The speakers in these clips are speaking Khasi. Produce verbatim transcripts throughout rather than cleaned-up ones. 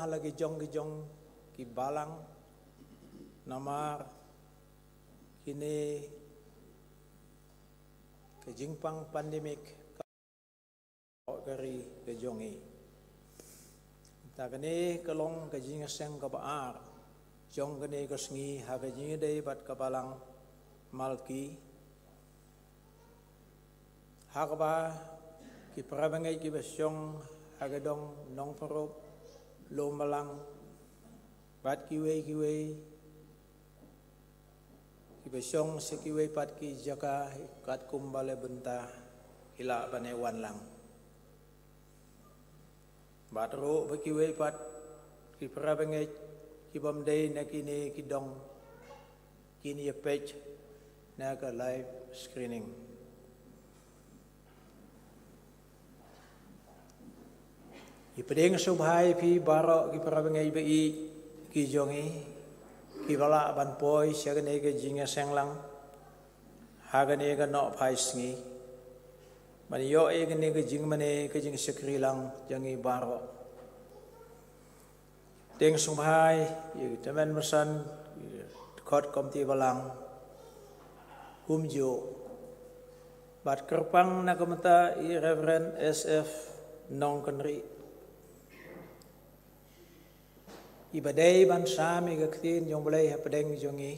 la ki jong ki jong ki balang, namar kine ka jingpang pandemic ka ri ka jong i. Ta kane ka long ka jingïaseng kaba ar jong kane ka sngi ha ka jingïadei bad ka balang Malki, ha kaba ki parabangeit kiba shong ha ka dong Nongprup, Lum Balang, bad kiwei kiwei kiba shong sha kiwei pat ki jaka katkum ba la bynta ki lah ban ïa wan lang. Bad ruh ba kiwei pat ki parabangeit kibym dei na kine ki dong kin ïa peit na ka live screening. I pdiang sngewbha ïa phi baroh ki parabangeit ba ïeit ki jong i kiba lah ban poi sha kane ka jingïaseng lang ha kane ka nohphai sngi ban ïoh ïa kane ka jingmane ka jingshakri lang jong i baroh. Pdiang sngewbha ïa ki tymmen basan, ki dkhot komti balang, kumjuh bad kyrpang na ka bynta i Reverend S F Nongkynrih, iba dei ban sam ïa ka ktien jong U Blei hapdeng jong i,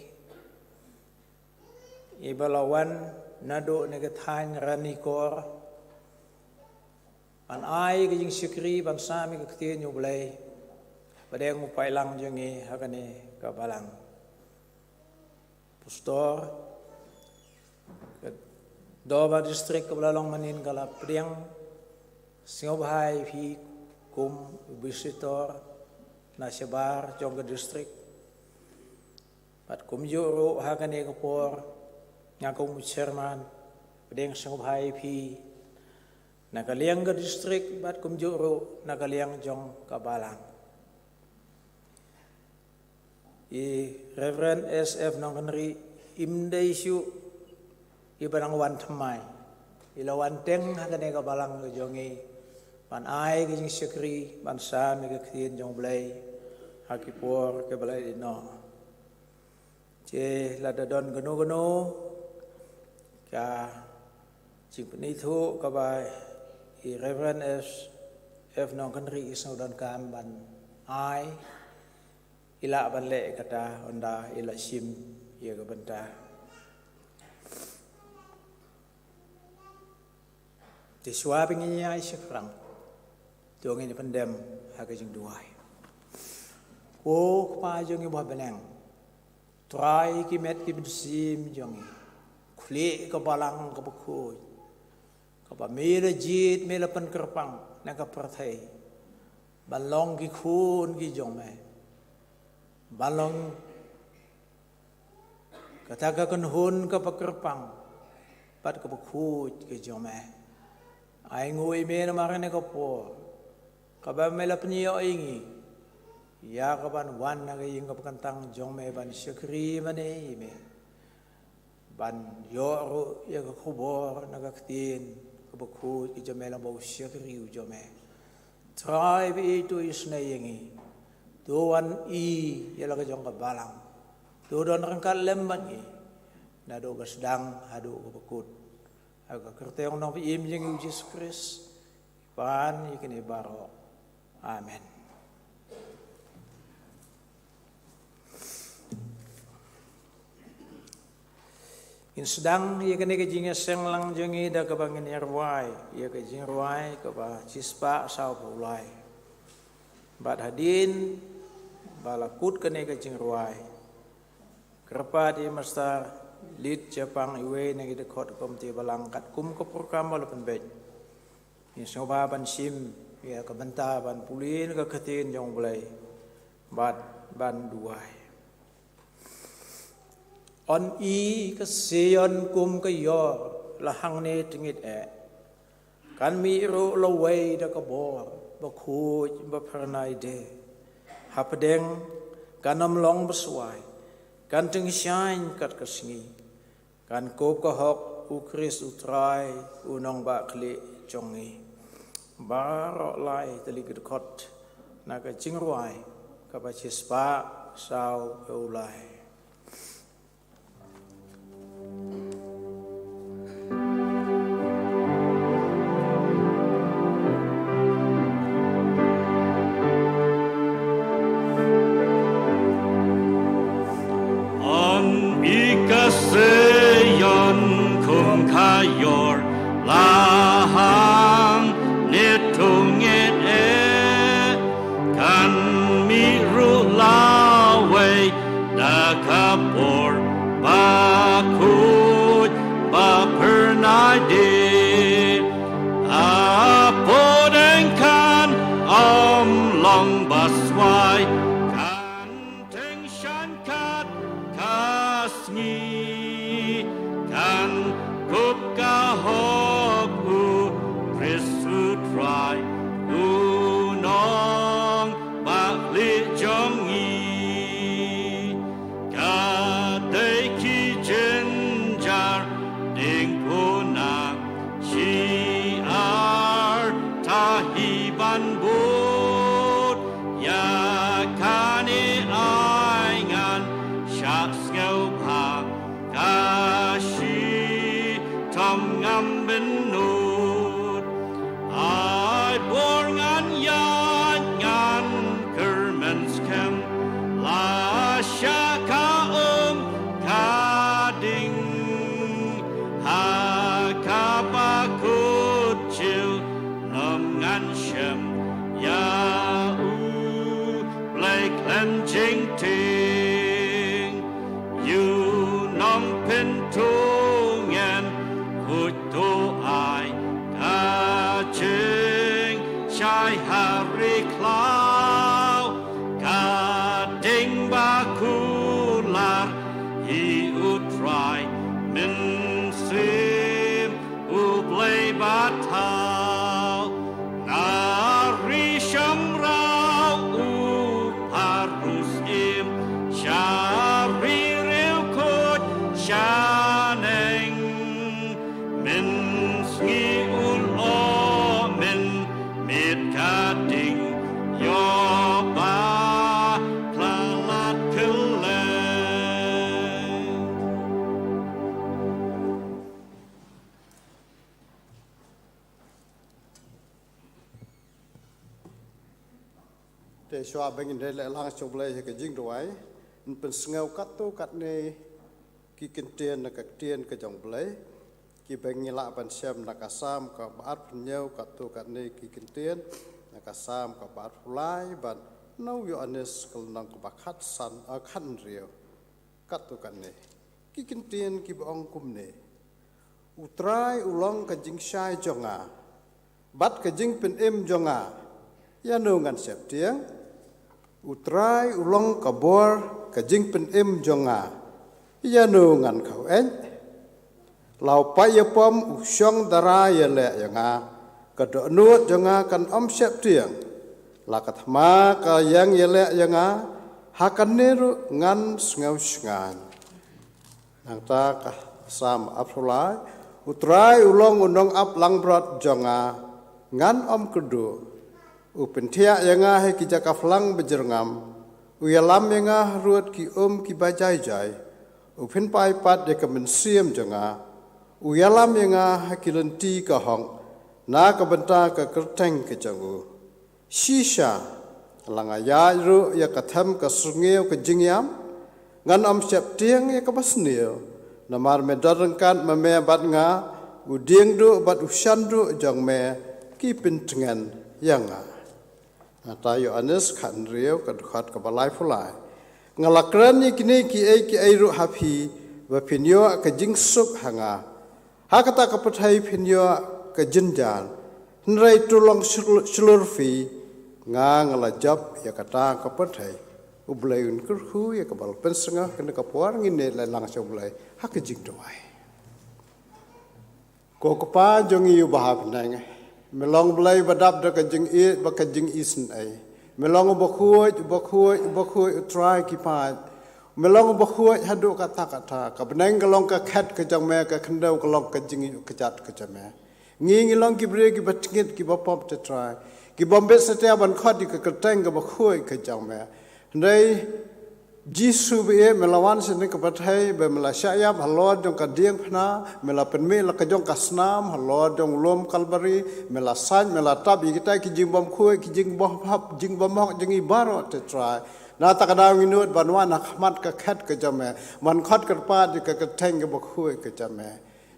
iba la wan naduh na ka thaiñ Ranikor ban ai ka jingshakri ban sam ïa ka ktien U Blei hapdeng u paidlang jong i ha kane ka balang. Pastor ka Dorbar District kaba la long mynnin ka la pdiang sngewbha ïa phi kum u visitor na shabar jong ka district. Bad kumjuh ruh ha kane ka por nga kum u chairman pdiang sngewbha ïa phi na ka liang ka district bad kumjuh ruh na ka liang jong ka balang. I Reverend S F Nongkynrih im dei shuh iba dang wan thymmai, i la wan teng ha kane ka balang ka jong i ban ai ka jingshakri ban sam ïa ka ktien jong U Blei ha ki por kiba la ïeh noh. Te lada don kano kano ka jingpynithuh kaba i Reverend S F Nongkynrih i sngewdonkam ban ai, i lah ban leh kata ynda i la shim ïa ka bynta. Te shuwa ba ngin ïaishah pyrshang, to ngin pyndem ha ka jingduwai. Ko Kpa jong ngi ba ha bneng, trai ki met ki mynsiem jong ngi, khlieh ka balang kaba khuid kaba me la jied me la pynkyrpang na ka pyrthei ban long ki khun ki jong me, ban long kata ka kynhun kaba kyrpang bad kaba khuid ka jong me. Ai nguh ïa me namar kane ka por kaba me la pynïoh ïa ngi ïa ka ban wan na ka ïing kaba kyntang jong me ban shakri mane ïa me, ban ïoh ruh ïa ka khubor na ka ktien kaba khuid ka jong me lyngba u shakri u jong me. Trai ba ïeit, to isynei ïa ngi, to wan ïa la ka jong ka balang, to don ryngkat lem bad ngi naduh ba sdang haduh kaba kut. Ha ka kyrteng u Nongpynim jong ngi u Jisu Khrist ngi pan ïa kine baroh. Amen. Ngin sdang ïa kane ka jingïaseng lang jong ngi da kaba ngin ïarwai ïa ka jingrwai kaba shispah sawphew lai. Bad hadien ba la kut kane ka jingrwai, kyrpad ïa i Master Lit Japang, iwei na ki dkhot komti balang, katkum ka program ba la pynbeit. Ngin sngewbha ban shim ïa ka bynta ban pule na ka ktien jong U Blei bad ban duwai. Yn i ka Zion kum ka ïor la hangne tyngit eh. Kan mih ruh lawei da ka bor ba khuid ba phyrnai de. Hapdeng kan ym long ba swai, kan tyngshaiñ kat ka sngi. Kan kup ka hok U Khrist U Trai, U Nongbah khlieh jong ngi. Baroh lai tylli ki dkhot na ka jingrwai kaba shispah saw phew lai. An i ka se yan kum ka yor la hang ne tung e e kan mi ru la wei da ka por ba kut ba per na de a po deng kan om long ba swai kan teng shan kat ka sngi kan kup ka hok u Khrist u Trai u nong ba li jong ngi. Ka dei ki jynjar ding puna shi ar ta hi ban bud ya kane ai ngan shah sngewbha ka shi tam ngam benut. Ai bor ngan ya ngan kermen skem la sha ka um ka ding ha ka ba kut chiu nam ngan shem ya u Blei khlem jingting. Yu nong pynthungen kut to ai ka jing shai hari khlaw ka ding ba kular hi u Trai mynsiem u Blei ba thaw. Na ri shong rau u parus im sha ri riu kut sha neng. Min sngi un o min mit ka ding yo ba klalat kylleng. Te shuwa ba ngin leh lang sha u Blei ha ka jingduwai, yn pynsngew katto katne ki kyntien na ka ktien ka jong u Blei, kiba ngi lah ban shem na ka Salm kaba arphew hynñiew, katto katne ki kyntien na ka Salm kaba arphew lai, bad na u Ïoannis ka lynnong kaba khatsan, eh, khathynriew. Katto katne ki kyntien kiba ong kumne: U Trai u long ka jingshai jong nga bad ka jingpynim jong nga, ïano ngan sheptieng? U Trai u long ka bor ka jingpynim jong nga, ïano ngan khaweit? La u paid ïapom u shong dara ïaleh ïa nga, ka dohnud jong nga kan ym sheptieng. La ka thma ka ïeng ïaleh ïa nga, ha kane ruh ngan sngew shngaiñ. Nangta ka Salm arphew lai: U Trai u long u nongap langbrot jong nga, ngan ym kyrduh. U pynthiah ïa nga ha ki jaka phlang bajyrngam, u ïalam ïa nga harud ki um kiba jai jai. U pynpaw pat ïa ka mynsiem jong nga, u ïalam ïa nga ha ki lynti ka hok na ka bynta ka kyrteng ka jong u. Shisha la nga ïaid ruh ïa ka them ka sngew ka jingïap, ngan ym sheptieng ïa kaba sniew. Namar me don ryngkat ma me bad nga, u dieng duh bad u shan duh jong me ki pyntngen ïa nga. Nangta Ïoannis khathynriew ka dkhot kaba laiphew lai: Nga la kren ïa kine kiei kiei ruh ha phi ba phin ïoh ka jingsuk ha nga. Ha kata ka pyrthei phin ïoh ka jynjar, hynrei to long shlur, shlur phi, nga nga la jop ïa kata ka pyrthei. U Blei un kyrkhu ïa kaba la pynsngew ha kane ka por. Ngin ïaleh lang sha u Blei ha ka jingduwai. Ko Kpa jong ngi uba ha bneng, me long Blei ba dap da ka jingïeit bad ka jingisynei. Me long uba khuid, uba khuid, uba khuid, U Trai ki paid. Me long uba khuid haduh katta katta. Ka bneng ka long ka khet ka jong me, ka khyndew ka long ka jingïakajat ka jong me. Ngi ngi long ki briew kiba tngit, kiba pop, te Trai. Ki bym bit satia ban khot ïa ka kyrteng kaba khuid ka jong me. Hynrei Jisu ba ïeit, me la wan sha kane ka pyrthei, ba me la shah ïap halor jong ka diengphna, me la pynmih la ka jong ka snam halor jong u lum Kalbari, me la sait, me la tap ïa kita ki jingbymkhuid, ki jingbymhok, jingbymhok jong ngi baroh te Trai. Na kata ka daw ngi nud ban wan ha khmat ka khet ka jong me, ban khot kyrpad ïa ka kyrteng kaba khuid ka jong me.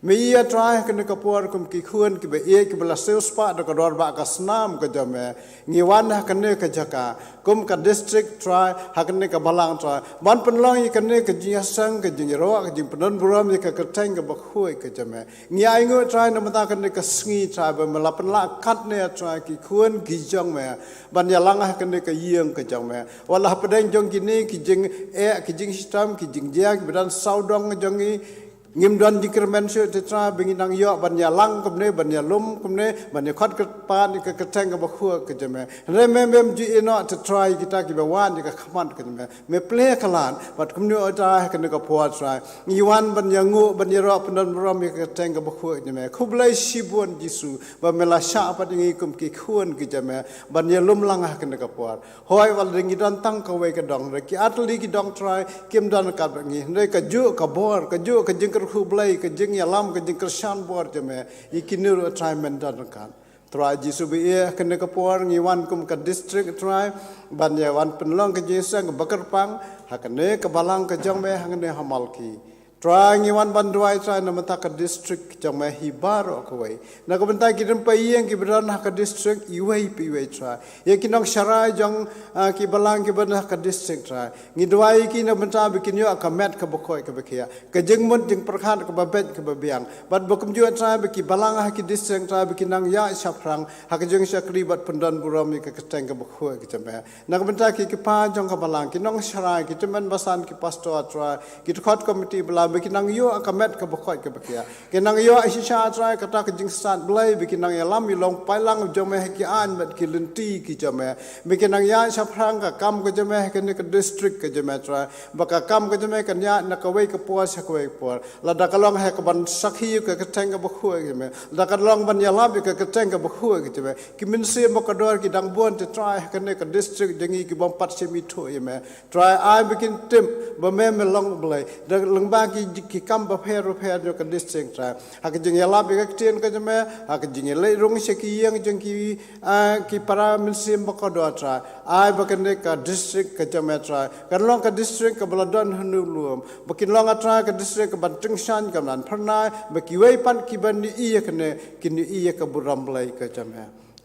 Me ïa Trai ha kane ka por kum ki khun kiba ïeit kiba la siewspah da ka dor ba ka snam ka jong me. Ngi wan ha kane ka jaka kum ka district Trai, ha kane ka balang Trai, ban pynlong ïa kane ka jingïaseng, ka jingïaroh, ka jingpyndonburom ïa ka kyrteng kaba khuid ka jong me. Ngi ainguh Trai na bynta kane ka sngi Trai ba me la pynlah katne Trai ki khun ki jong me ban ïalang ha kane ka ïing ka jong me. Wat la hapdeng jong kine ki jingeh, ki jingshitom, ki jingjia kiba don sawdong jong ngi, ngim don jingkyrmen shuh te Trai ba ngi nang ïoh ban ïalang kumne, ban ïalum kumne, ban ïakhot kyrpad ïa ka kyrteng kaba khuid ka jong me. Hynrei me mem ju ïehnoh te Trai kita kiba wan ïa ka khmat ka jong me. Me plie ka lad bad kumne, o Trai, ha kane ka por Trai, ngi wan ban ïanguh, ban ïaroh pyndoburom ïa ka kyrteng kaba khuid ka jong me. Khublei shibun Jisu ba me la shah pat ïa ngi kum ki khun ki jong me ban ïalum lang ha kane ka por. Hooid, wat la ngi don tang kawei ka dong, hynrei ki artylli ki dong Trai kim don ryngkat bad ngi, hynrei kajuh ka bor, kajuh ka jingkyrkhu Blei, ka jingïalam, ka jingkyrshan bor jong me, ïa kine ruh Trai men don ryngkat. Trai Jisu ba ïeit, ha kane ka por ngi wan kum ka district Trai ban ïa wan pynlong ka jingïaseng kaba kyrpang ha kane ka balang ka jong me hangne ha Malki. Trai ngi wan ban duwai Trai na bynta ka district jong me hi baroh kawei. Na ka bynta ki rympei ïing kiba don ha ka district iwei pa iwei Trai. Ïa ki nongsharai jong, ah, ki balang kiba don ha ka district Trai. Ngi duwai ïa ki na bynta ba kin ïoh ka met kaba koit kaba khiah, ka jingmut jingpyrkhat kaba beit kaba biang. Bad ba kumjuh Trai ba ki balang ha ki district Trai ba kin nang ïaid shaphrang ha ka jingshakri bad pyndonburom ïa ka kyrteng kaba khuid ka jong me. Na ka bynta ki kpa jong ka balang, ki nongsharai, ki tymmen basan, ki pastor Trai, ki dkhot komiti balang, ba kin nang ïoh ka met kaba koit kaba khiah. Kin nang ïoh shisha Trai kata ka jingstad Blei, ba kin nang ïalam ïa long paidlang jong me ha ki aiñ bad ki lynti ki jong me. Ba kin nang ïaid shaphrang ka kam ka jong me ha kane ka district ka jong me Trai. Ba ka kam ka jong me kan ïaid na kawei ka por sha kawei ka por. Lada ka long ha ka ban sakhi ïa ka kyrteng kaba khuid ka jong me, lada ka long ban ïalap ïa ka kyrteng kaba khuid ka jong me, ki mynsiem bakordor ki dang bun te Trai ha kane ka district jong ngi ki bym pat shim ithuh ïa me. Trai, ai ba kin tip ba me me long Blei. Da lyngba ki, ki kam bapher bapher jong ka district Trai, ha ka jingïalap ïa ka ktien ka jong me, ha ka jingïaleit rung sha ki ïing jong ki, ah, ki para mynsiem bakordor Trai. Ai ba kane ka district ka jong me Trai kan long ka district kaba la don hynñiew lum, ba kin long, ah Trai, ka district kaban tyngshaiñ, kaban phyrnai, ba kiwei pat kiban ïohi ïa kane kin ïohi ïa ka burom Blei ka jong me.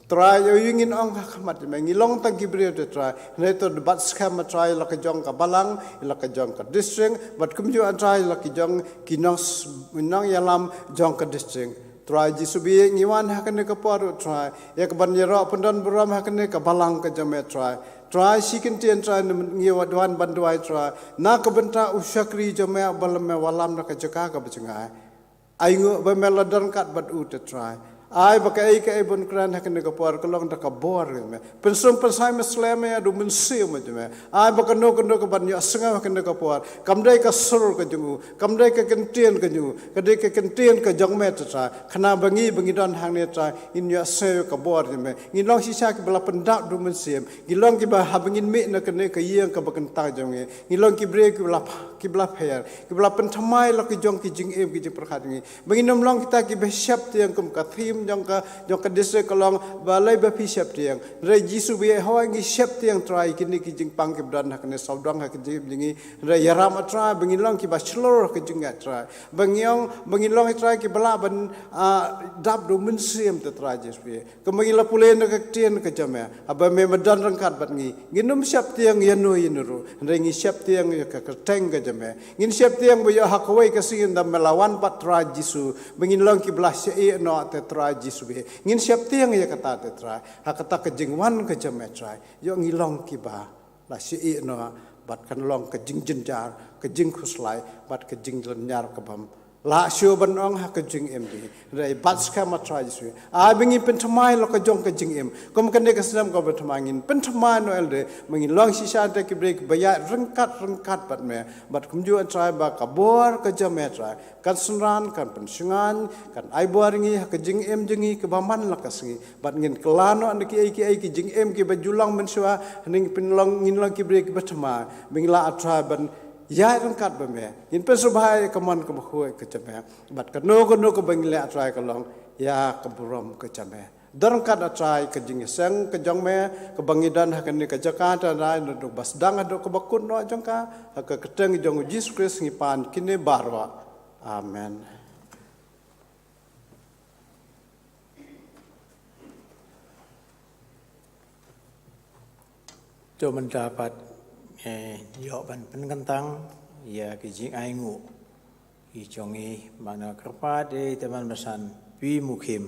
Trai, ïa ngi ngin ong ha khmat jong me, ngi long tang ki briew te Trai, hynrei to bat skhem, ah Trai, ïa la ka jong ka balang, ïa la ka jong ka district, bad kumjuh, ah Trai, ïa la ka jong ki nong, nongïalam jong ka district. Trai Jisu ba ïeit, ngi wan ha kane ka por ruh Trai ïa kaban ïaroh pyndonburom ha kane ka balang ka jong me Trai. Trai shi kyntien Trai, ngi wan ban duwai Trai na ka bynta u shakri jong me uba la me wallam na ka jaka kaba jngai. Ainguh ba me la don ryngkat bad u te Trai. Ai ba kaei kaei ba un kren ha kane ka por ka long da ka bor jong me. Pynsum pynsai me, slem me ïa u Mynsiem jong me. Ai ba kano kano kaban ïohsngew ha kane ka por, kam dei ka sur ka jong u, kam dei ka kyntien ka jong u, ka dei ka kyntien ka jong me te Trai. Khnang ba ngi ba ngi don hangne Trai ngin ïohsngew ïa ka bor jong me. Ngin long shisha kiba la pyndap da u Mynsiem. Ngin long kiba haba ngin mih na kane ka ïing kaba kyntang jong ngi, ngin long ki briew kiba la pha-, kiba la pher, kiba la pynthymmai la ki jong ki jingim ki jingpyrkhat jong ngi. Ba ngin ym long kita kiba sheptieng, kum ka theme jong ka, jong ka district ka long, balei ba phi sheptieng. Hynrei Jisu ba ïeit, hooid ngi sheptieng Trai, kine ki jingpang kiba don ha kane sawdong ha ka jingim jong ngi. Hynrei ïaram, ah Trai, ba ngin long kiba shlur ha ka jingngeit Trai. Ba ngin long, ba ngin long, ah Trai, kiba lah ban, ah, dap da u Mynsiem te Trai Jisu ba ïeit. Kumba ngi la pule na ka ktien ka jong me, haba me me don ryngkat bad ngi, ngin ym sheptieng ïano ïano ruh, hynrei ngi sheptieng ïa ka kyrteng ka jong me. Ngin sheptieng ba ïoh ha kawei ka sngi ynda me la wan pat Trai Jisu, ba ngin long kiba la shah ïehnoh te Trai Jisu ba ïeit. Ngin sheptieng ïa kata te Trai, ha kata ka jingwan ka jong me Trai. Ïoh ngi long kiba la shah ïehnoh, bad kan long ka jingjynjar, ka jingkhuslai, bad ka jinglynñiar ka bym Lah shuh ban ong ha ka jingim jong ngi. Hynrei bad skhem, A Trai Jisu, ai ba ngin pynthymmai la ka jong ka jingim. Kum kane ka snem kaba thymmai, ngin pynthymmai, Noel, de ba ngin long shisha te ki briew kiba ïaid ryngkat ryngkat bad me. Bad kumjuh, A Trai, ba ka bor ka jong me, A Trai, kan synran, kan pynshngaiñ, kan ai bor ïa ngi ha ka jingim jong ngi kaba man la ka sngi. Bad ngin kylla noh na kiei kiei ki jingim kiba ju long mynshuwa, hynrei ngin pynlong, ngin long ki briew kiba thymmai. Ba ngin lah, A Trai, ban ïaid ryngkat bad me. Ngin pynsngewbha ïa ka mon kaba khuid ka jong me. Bad kano kano kaba ngi leh, A Trai, ka long ïa ka burom ka jong me. Don ryngkat, A Trai, ka jingïaseng ka jong me kaba ngi don ha kane ka jaka, A Trai, naduh ba sdang haduh kaba kut noh jong ka. Ha ka kyrteng jong U Jisu Khrist ngi pan kine baroh. Amen. To mynta pat, eh, ïoh ban pynkyntang ïa ki jingainguh ki jong ngi, mano kyrpad ïa i tymmen basan Pi Mukhim.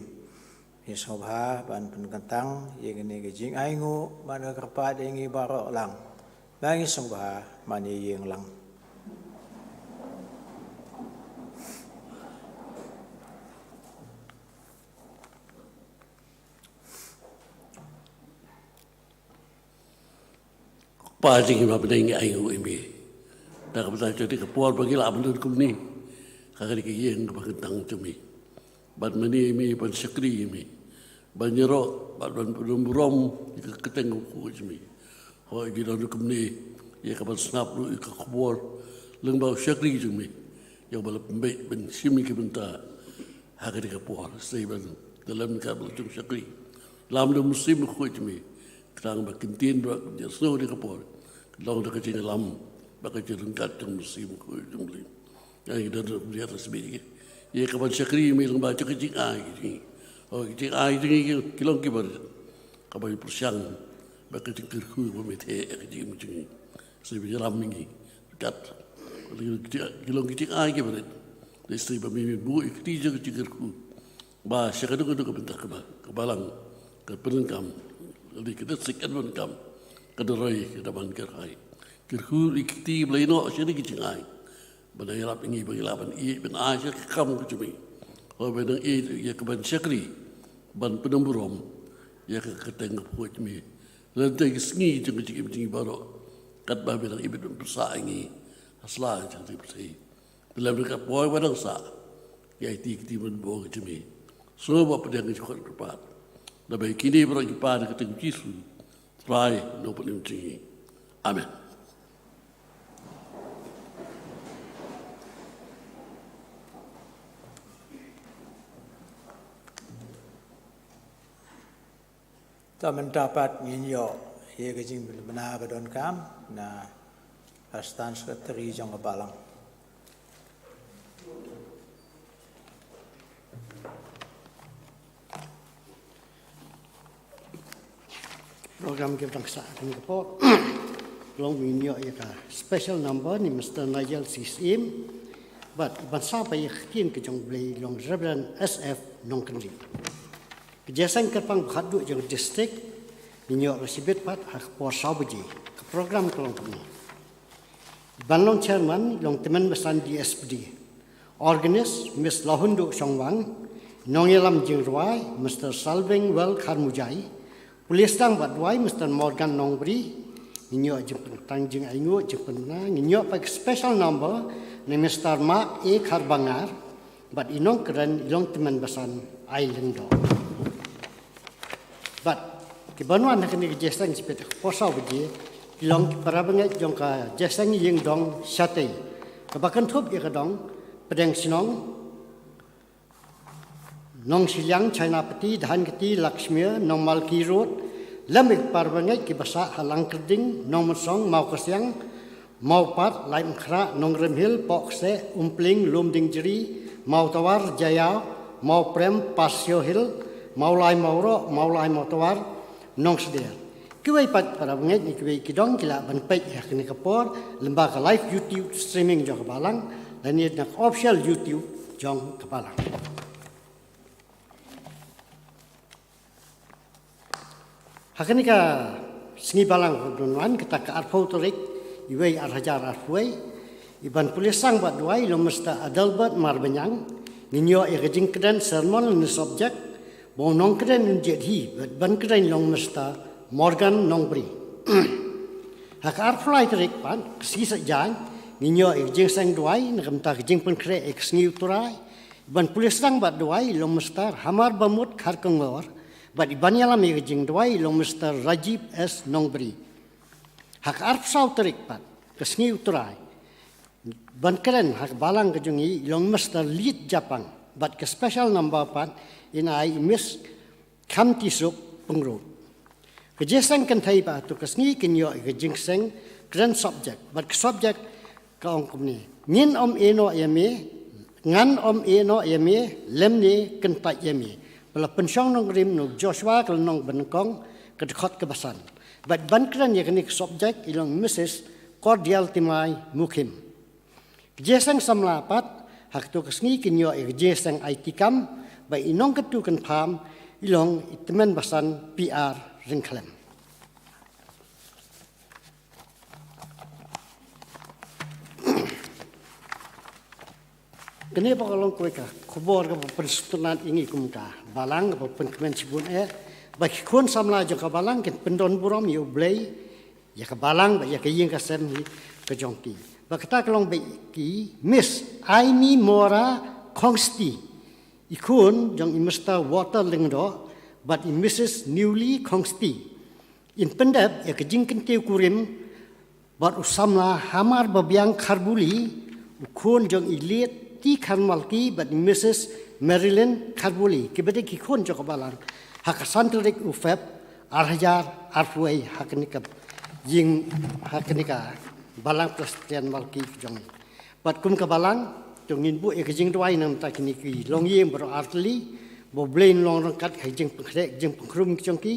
Ngi sngewbha ban pynkyntang ïa kine ki jingainguh, mano kyrpad ïa ngi baroh lang. Ba ngi sngewbha ban ïeng lang. Kpa jong ngi ba ha bneng, ngi ainguh ïa me. Da kaba ta jong ka por ba ngi lah ban don kumne ha kane ka ïing kaba kyntang jong me. Bad mynne me ban shakri ïa me, ban ïaroh bad ban pynburom ïa ka kyrteng kaba khuid jong me. Hooid, ngi don kumne ïa ka ban sngap ruh ïa ka khubor lyngba u shakri jong me, ïa uba la pynbeit ban shim ïa ka bynta ha kane ka por. Sa ban da lem ka ba la jong shakri, lam da u Mynsiem Bakhuid jong me, khnang ba kin ktien bad kin ïasngew ïa ka por, long da ka jingïalam bad ka jingryngkat jong u Mynsiem Bakhuid jong u Blei. Ïa ngi don ruh ïa ka ban shakri ïa me lyngba jong ka jingai jong ngi. O, ka jingai jong ngi ki long kiba rit, kaba pyrshang bad ka jingkyrkhu ba me theh ïa ka jingim jong ngi. Sa ba ïalam ïa ngi kat, ki long ka jingai kiba rit. Dei sa ba me buh ïa ka kti jong ka jingkyrkhu ba sha kano kano ka bynta kaba ka balang ka pyndonkam, lane ka district kan pyndonkam, ka da roi, ka da ban kyrhai. Kyrkhu ïa ka kti ba la ïehnoh sha kane ka jingai, ba dang ïarap ïa ngi ba ngi lah ban ïeit ban ai sha ka kam ka jong me. Hooid, ba dang ïeit ïa ka ban shakri, ban pynburom ïa ka kyrteng kaba khuid jong me. Lada ka sngi jong ka jingim jong ngi baroh, katba me dang ibit ban pynsah ïa ngi ha sla jong ka jingpyrthei. Te lem da ka por ba dang sah, ngi aiti ïa ka kti ban bor ka jong me. Sngewbha pdiang ka jingkhot kyrpad naba ïa kine baroh ngi pan ha ka kyrteng u Jisu, Trai Nongpynim jong ngi. Amen. To mynta pat ngin ïoh ïa ka jingpynbna ba donkam na Assistant Secretary jong ka balang. Program ki bang sa kane ka por. Long ngin ïoh ïa ka special number na i Mister Nigel C. Syiem. Bad ban sa ba ïa ka ktien ka jong u Blei long Reverend S F Nongkynrih. Ka jingïaseng kyrpang ba khatduh jong ka district ngin ïoh la shibit pat ha ka por saw baje. Ka program ka long kumne. Ban long chairman long tymmen basan D S P D. Organist, Miss Lahunduh Shongwang. Nongïalam jingrwai, Mister Salvingwell Kharmujai. Pule sdang bad duwai, Mister Morgan Nongbri. Ngin ïoh jingpyntang jingainguh, jingpynbna, ngin ïoh pat ka special number na i Mister Mark A. Kharbangar. Bad i nongkren i long tymmen basan Ai Lyngdoh. Bad ki ban wan ha kane ka jingïaseng shibit ha ka por saw baje ki long ki para bangeit jong ka jingïaseng ïing dong shatei. Kaba kynthup ïa ka dong Pdeng Shnong, Nongshiliang, Chainapati, Dhankiti, Lakshmir, Nongmalki Road, lem bad ki para bangeit kiba sah ha Langkyrding, Nongmynsong, Mawkyrsiang, Mawpat, Laitumkhrah, Nongrimhil, Pohkseh, Umpling, Lumdiengjri, Mawtawar, Jaïaw, Mawprem, Parsiew Hill, Mawlai Mawroh, Mawlai Mawtawar, Nongsder. Kiwei pat para bangeit na kiwei ki dong ki lah ban peit ha kane ka por lyngba ka live YouTube streaming jong ka balang lane na ka official YouTube jong ka balang. Ha kane ka sngi balang kaba don wan, kata ka arphew tarik i wei ar hajar arphew wei, Iban pule sang bad duwai i long Mister Adelbert Marbaniang, ngin ïoh ïa ka jingkren sermon lane subject ba u nongkren un jied hi, bad ban kren i long Mister Morgan Nongbri. Ha ka arphew lai tarik pat, ka sngi Saitjaiñ, ngin ïoh ïa ka jingseng duwai na ka bynta ka jingpynkhreh ïa ka sngi u Trai. Iban pule sang bad duwai i long Mister Hamar Bamut Kharkongor, bad iban ïalam ïa ka jingduwai i long Mister Rajiv S Nongbri. Ha ka arphew saw tarik pat, ka sngi u Trai, ban kren ha ka balang ka jong ngi i long Mister Lit Japang, bad ka special number pat in ai i Miss Khamtisuk Pyngrope. Ka jingïaseng kynthei pat ha tu ka sngi kin ïoh ïa ka jingseng kren subject, bad ka subject ka ong kumne: Ngin ym ïehnoh ïa me, ngan ym ïehnoh ïa me, lem ne kyntait ïa me. Ba la pynshong nongrim na u Joshua ka lynnong ba nyngkong, ka dkhot kaba san. Bad ban kren ïa kane ka subject i long Missus Cordial Timai Mukhim. Ka jingïaseng samla pat ha ka tu ka sngi kin ïoh ïa ka jingïaseng aiti kam, bad i nongkyntu kynpham i long i tymmen basan P R Ryngkhlem. Kane pat ka long kawei ka khubor kaba pynsngewtynnat ïa ngi kum ka balang, kaba pynkmen shibun eh ba ki khun samla jong ka balang kin pyndonburom ïa U Blei, ïa ka balang bad ïa ka ïing ka sem hi ka jong ki. Bad kata ka long ba ki Miss Aimee Mora Khongsti, i khun jong i Mister Walter Lyngdoh bad i Missus Newly Khongsti, in pyndep ïa ka jingkyntiew kurim bad u samla Hamar Babiang Kharbuli, u khun jong i Lit T Kharmalki bad i Missus Marilyn Kharbuli, kiba dei ki khun jong ka balang, ha ka san tarik u Feb, ar hajar arphew wei, ha kane ka ïing, ha kane ka balang Presbyterian Malki ka jong ngi. Bad kum ka balang, to ngin buh ïa ka jingduwai na ka bynta kine ki longïing baroh artylli, ba U Blei un long ryngkat ha ka jingpynkhreh, ka jingpynkhrum ka jong ki,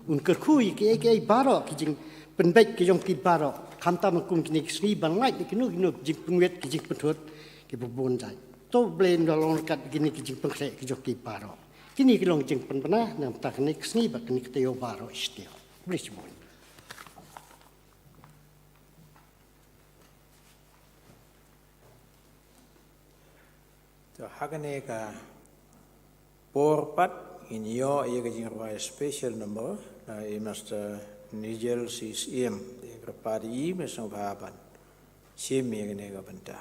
un kyrkhu ïa kiei kiei baroh, ki jingpynbeit ki jong ki baroh, khamtam ha kum kine ki sngi ban lait ïa kino kino ki jingpynwit, ki jingpynthut kiba bun jait. To U Blei un long ryngkat ïa kine ki jingpynkhreh ki jong ki baroh. Kine ki long jingpynbna na ka bynta kane ka sngi bad kane ka taïew baroh shi taïew. Khublei shibun. To ha kane ka por pat ngin ïoh ïa ka jingrwai special number na i Master Nigel C Syiem. Ïa ka kyrpad ïa i me sngewbha ban shim ïa kane ka bynta.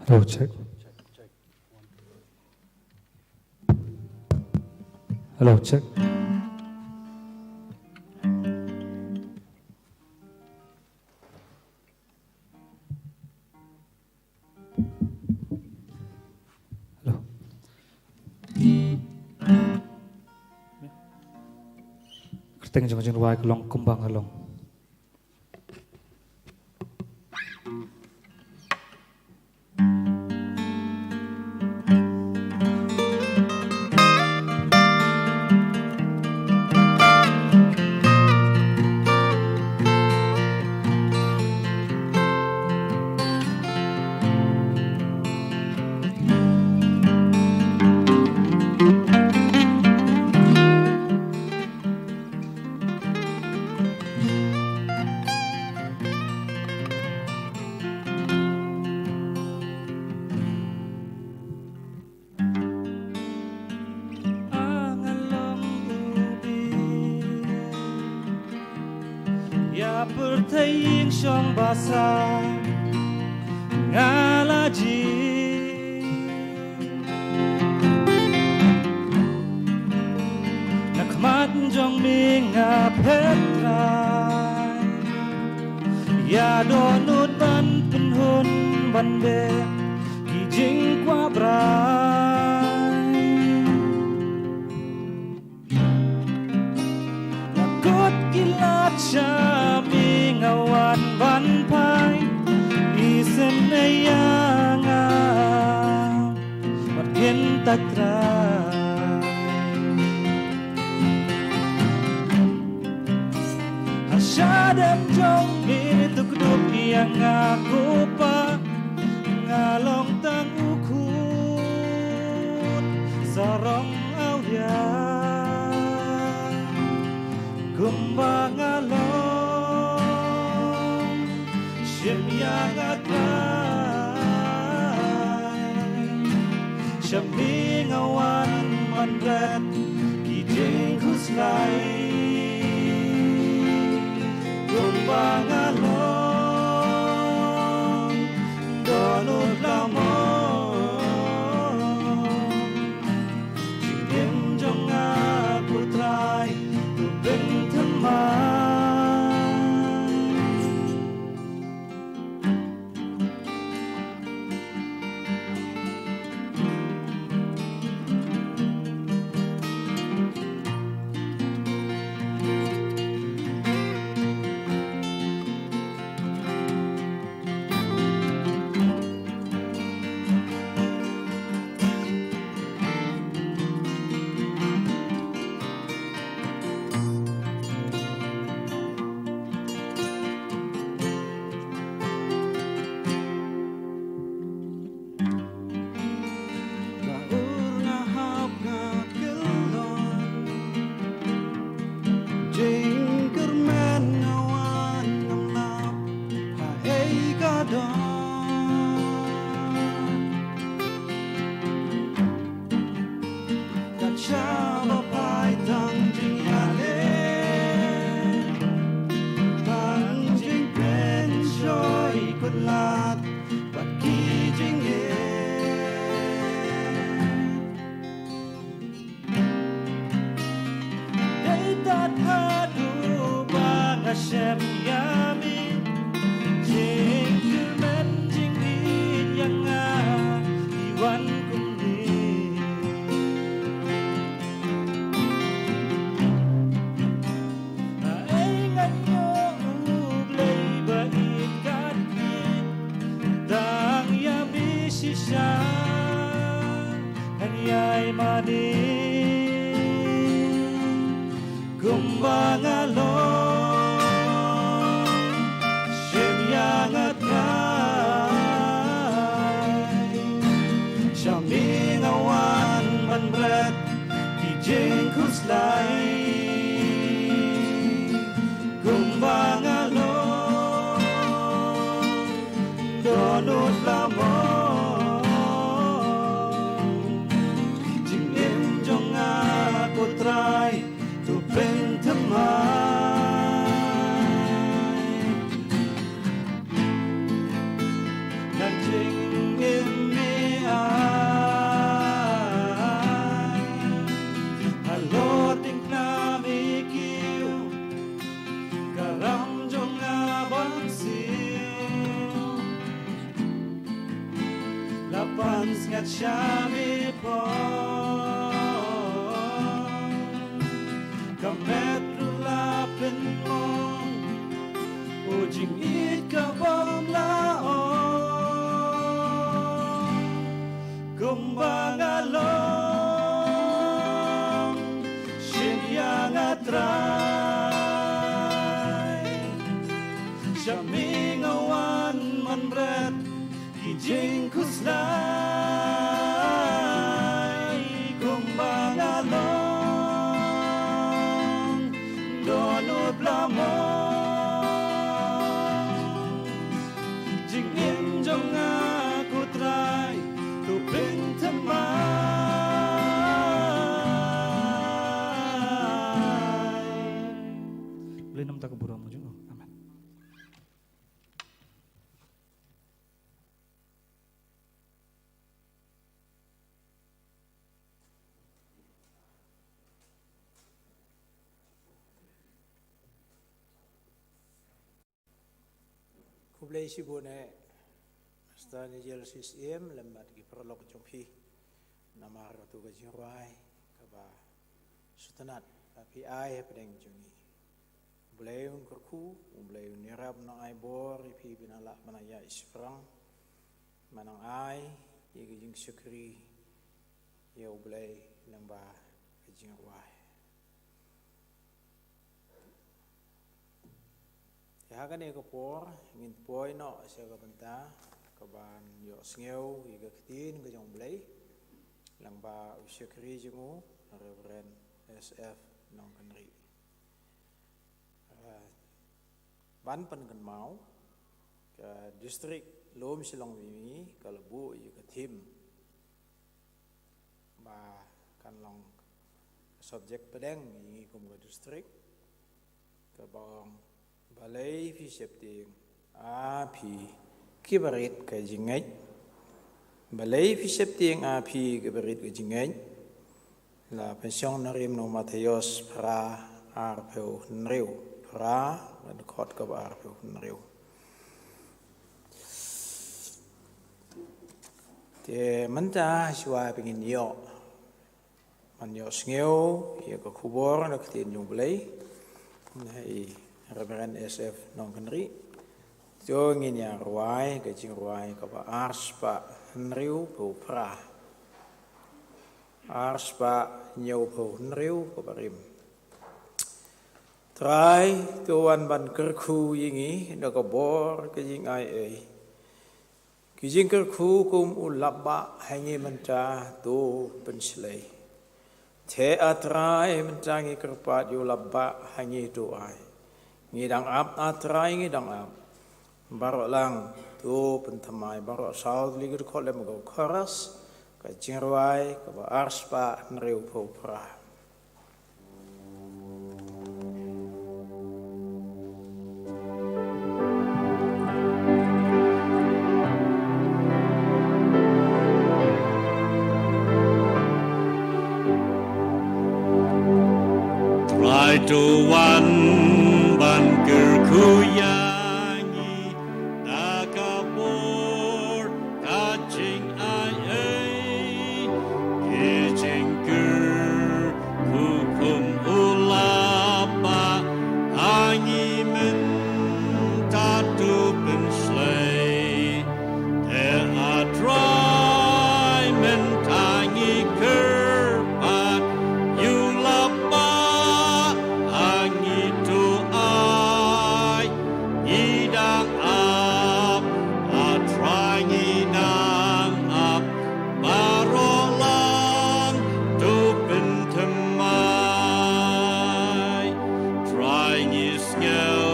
Hello, check. Hello, check. Hello. Kyrteng jong ka jingrwai ka long Kumba Nga Long. Ïa pyrthei ïing shong basa nga la jia. Na khmat jong me nga phet Trai. Ïa dohnud ban pynhun ban beh ki jingkwah brai. Nga kut ki lad sha me nga wan ban phai. Isynei ïa nga. Trai. Ha shadem jong me to kdup ïa nga ko Pa, nga long tang u khun sarong awria. Kumba nga long, shim ïa nga Trai. Sha me nga wan man bret ki jingkhuslai. Kumba nga long, don ut la mo. Jingim jong nga ko Trai, u pynthymmai. Ba ur nga hap nga kyllon, jingkyrmen nga wan ngam lap ha ei ka don. Kat shaba phai tang jingïaleh, tang jingpynshoi kutlad bad ki jingeh. Dei tad haduh ba nga shem ïa me, jingkyrmen jingïeit ïa nga i wan kumne. Ai ngan ïoh U Blei ba ïeit kat ïeit, tang ïa me shisha ngan ïai mane. Kumba nga long, shim ïa nga Trai. Sha me nga wan ban bret ki jingkhuslai. Kumba nga long, don ut la mo. Jingim jong nga ko Trai, to pynthymmai. Ngan jingim me ai, halor diengphna me kiew, ka ram jong nga ban siew. La pansngiat sha me pop, ka met ruh la pynmong, u jingïeit ka bym la ong. Kumba nga long, shim ïa nga Trai. Sha me nga wan man bret ki jingkhuslai. Kumba nga long, don ut la mo. Jingim jong nga ko Trai, to pynthymmai. Blei namar ka burom jong u. Amen. Khublei shibun eh Pastor Nigel Sisiem lem bad ki paralok jong phi. Namar katu ka jingrwai kaba sngewtynnat ba phi ai hapdeng jong ngi. U Blei un kyrkhu, U Blei un ïarap, nang ai bor ïa phi ba nang lah ban ïa ïashaphrang, ba nang ai ïa ka jingshakri ïa U Blei lyngba ka jingrwai. Te ha kane ka por ngin poi noh sha ka bynta kaban ïohsngew ïa ka ktien ka jong U Blei lyngba u shakri jong u, Reverend S F Nongkynrih. Ah, ban pynkynmaw, ka district Lum Shillong Vimy ka la buh ïa ka theme ba kan long subject pdeng ïa ngi kum ka district, kaba ong: Balei phi sheptieng, a phi kiba rit ka jingngeit? Balei phi sheptieng, a phi kiba rit ka jingngeit? La pynshong na rim u Mathaios phra, arphew hynriew, phra, ka dkhot kaba arphew hynriew. Te mynta shuwa ba ngin ïoh, ban ïohsngew ïa ka khubor na ka ktien jong U Blei na i Reverend S F Nongkynrih, to ngin ïa rwai ka jingrwai kaba arspah hynriewphew phra. Arspah hynñiewphew hynriew, kaba rim: Trai, to wan ban kyrkhu ïa ngi da ka bor ka jingai ei. Ki jingkyrkhu kum u lapbah ha ngi mynta to pynshlei. Te A Trai, mynta ngi kyrpad ïa u lapbah ha ngi, to ai. Ngi dang ap, A Trai, ngi dang ap. Baroh lang to pynthymmai. Baroh saw tylli ki dkhot lem bad ka chorus, ka jingrwai kaba arspah hynriewphew phra. Trai, to wan ban kyrkhu ïa ngi da ka bor ka jingai ei. Ki jingkyrkhu kum u lapbah ha ngi mynta to pynshlei. Te A Trai, mynta ngi kyrpad ïa u lapbah ha ngi, to ai. Ngi dang ap, A Trai, ngi dang ap. Baroh lang to pynthymmai. Trai, ngi sngew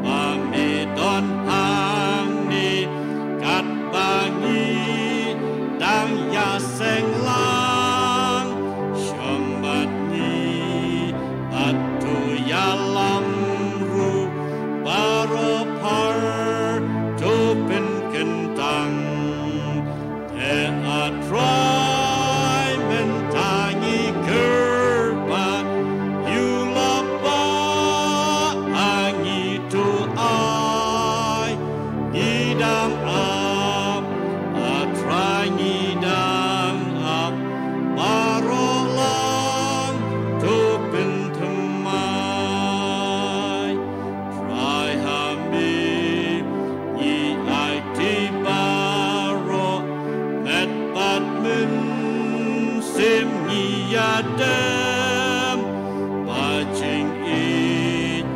ba me don hangne, katba ngi dang ïaseng lang. Shong bad ngi bad to ïalam ruh, baroh phar to pynkyntang. Te A Trai, mynta ngi kyrpad ïa u lapbah ha ngi, to ai. Ngi dang ap, A Trai, ngi dang ap. Baroh lang to pynthymmai. Trai, ha me ngi aiti baroh, met bad mynsiem ngi ïadem. Ba jingïeit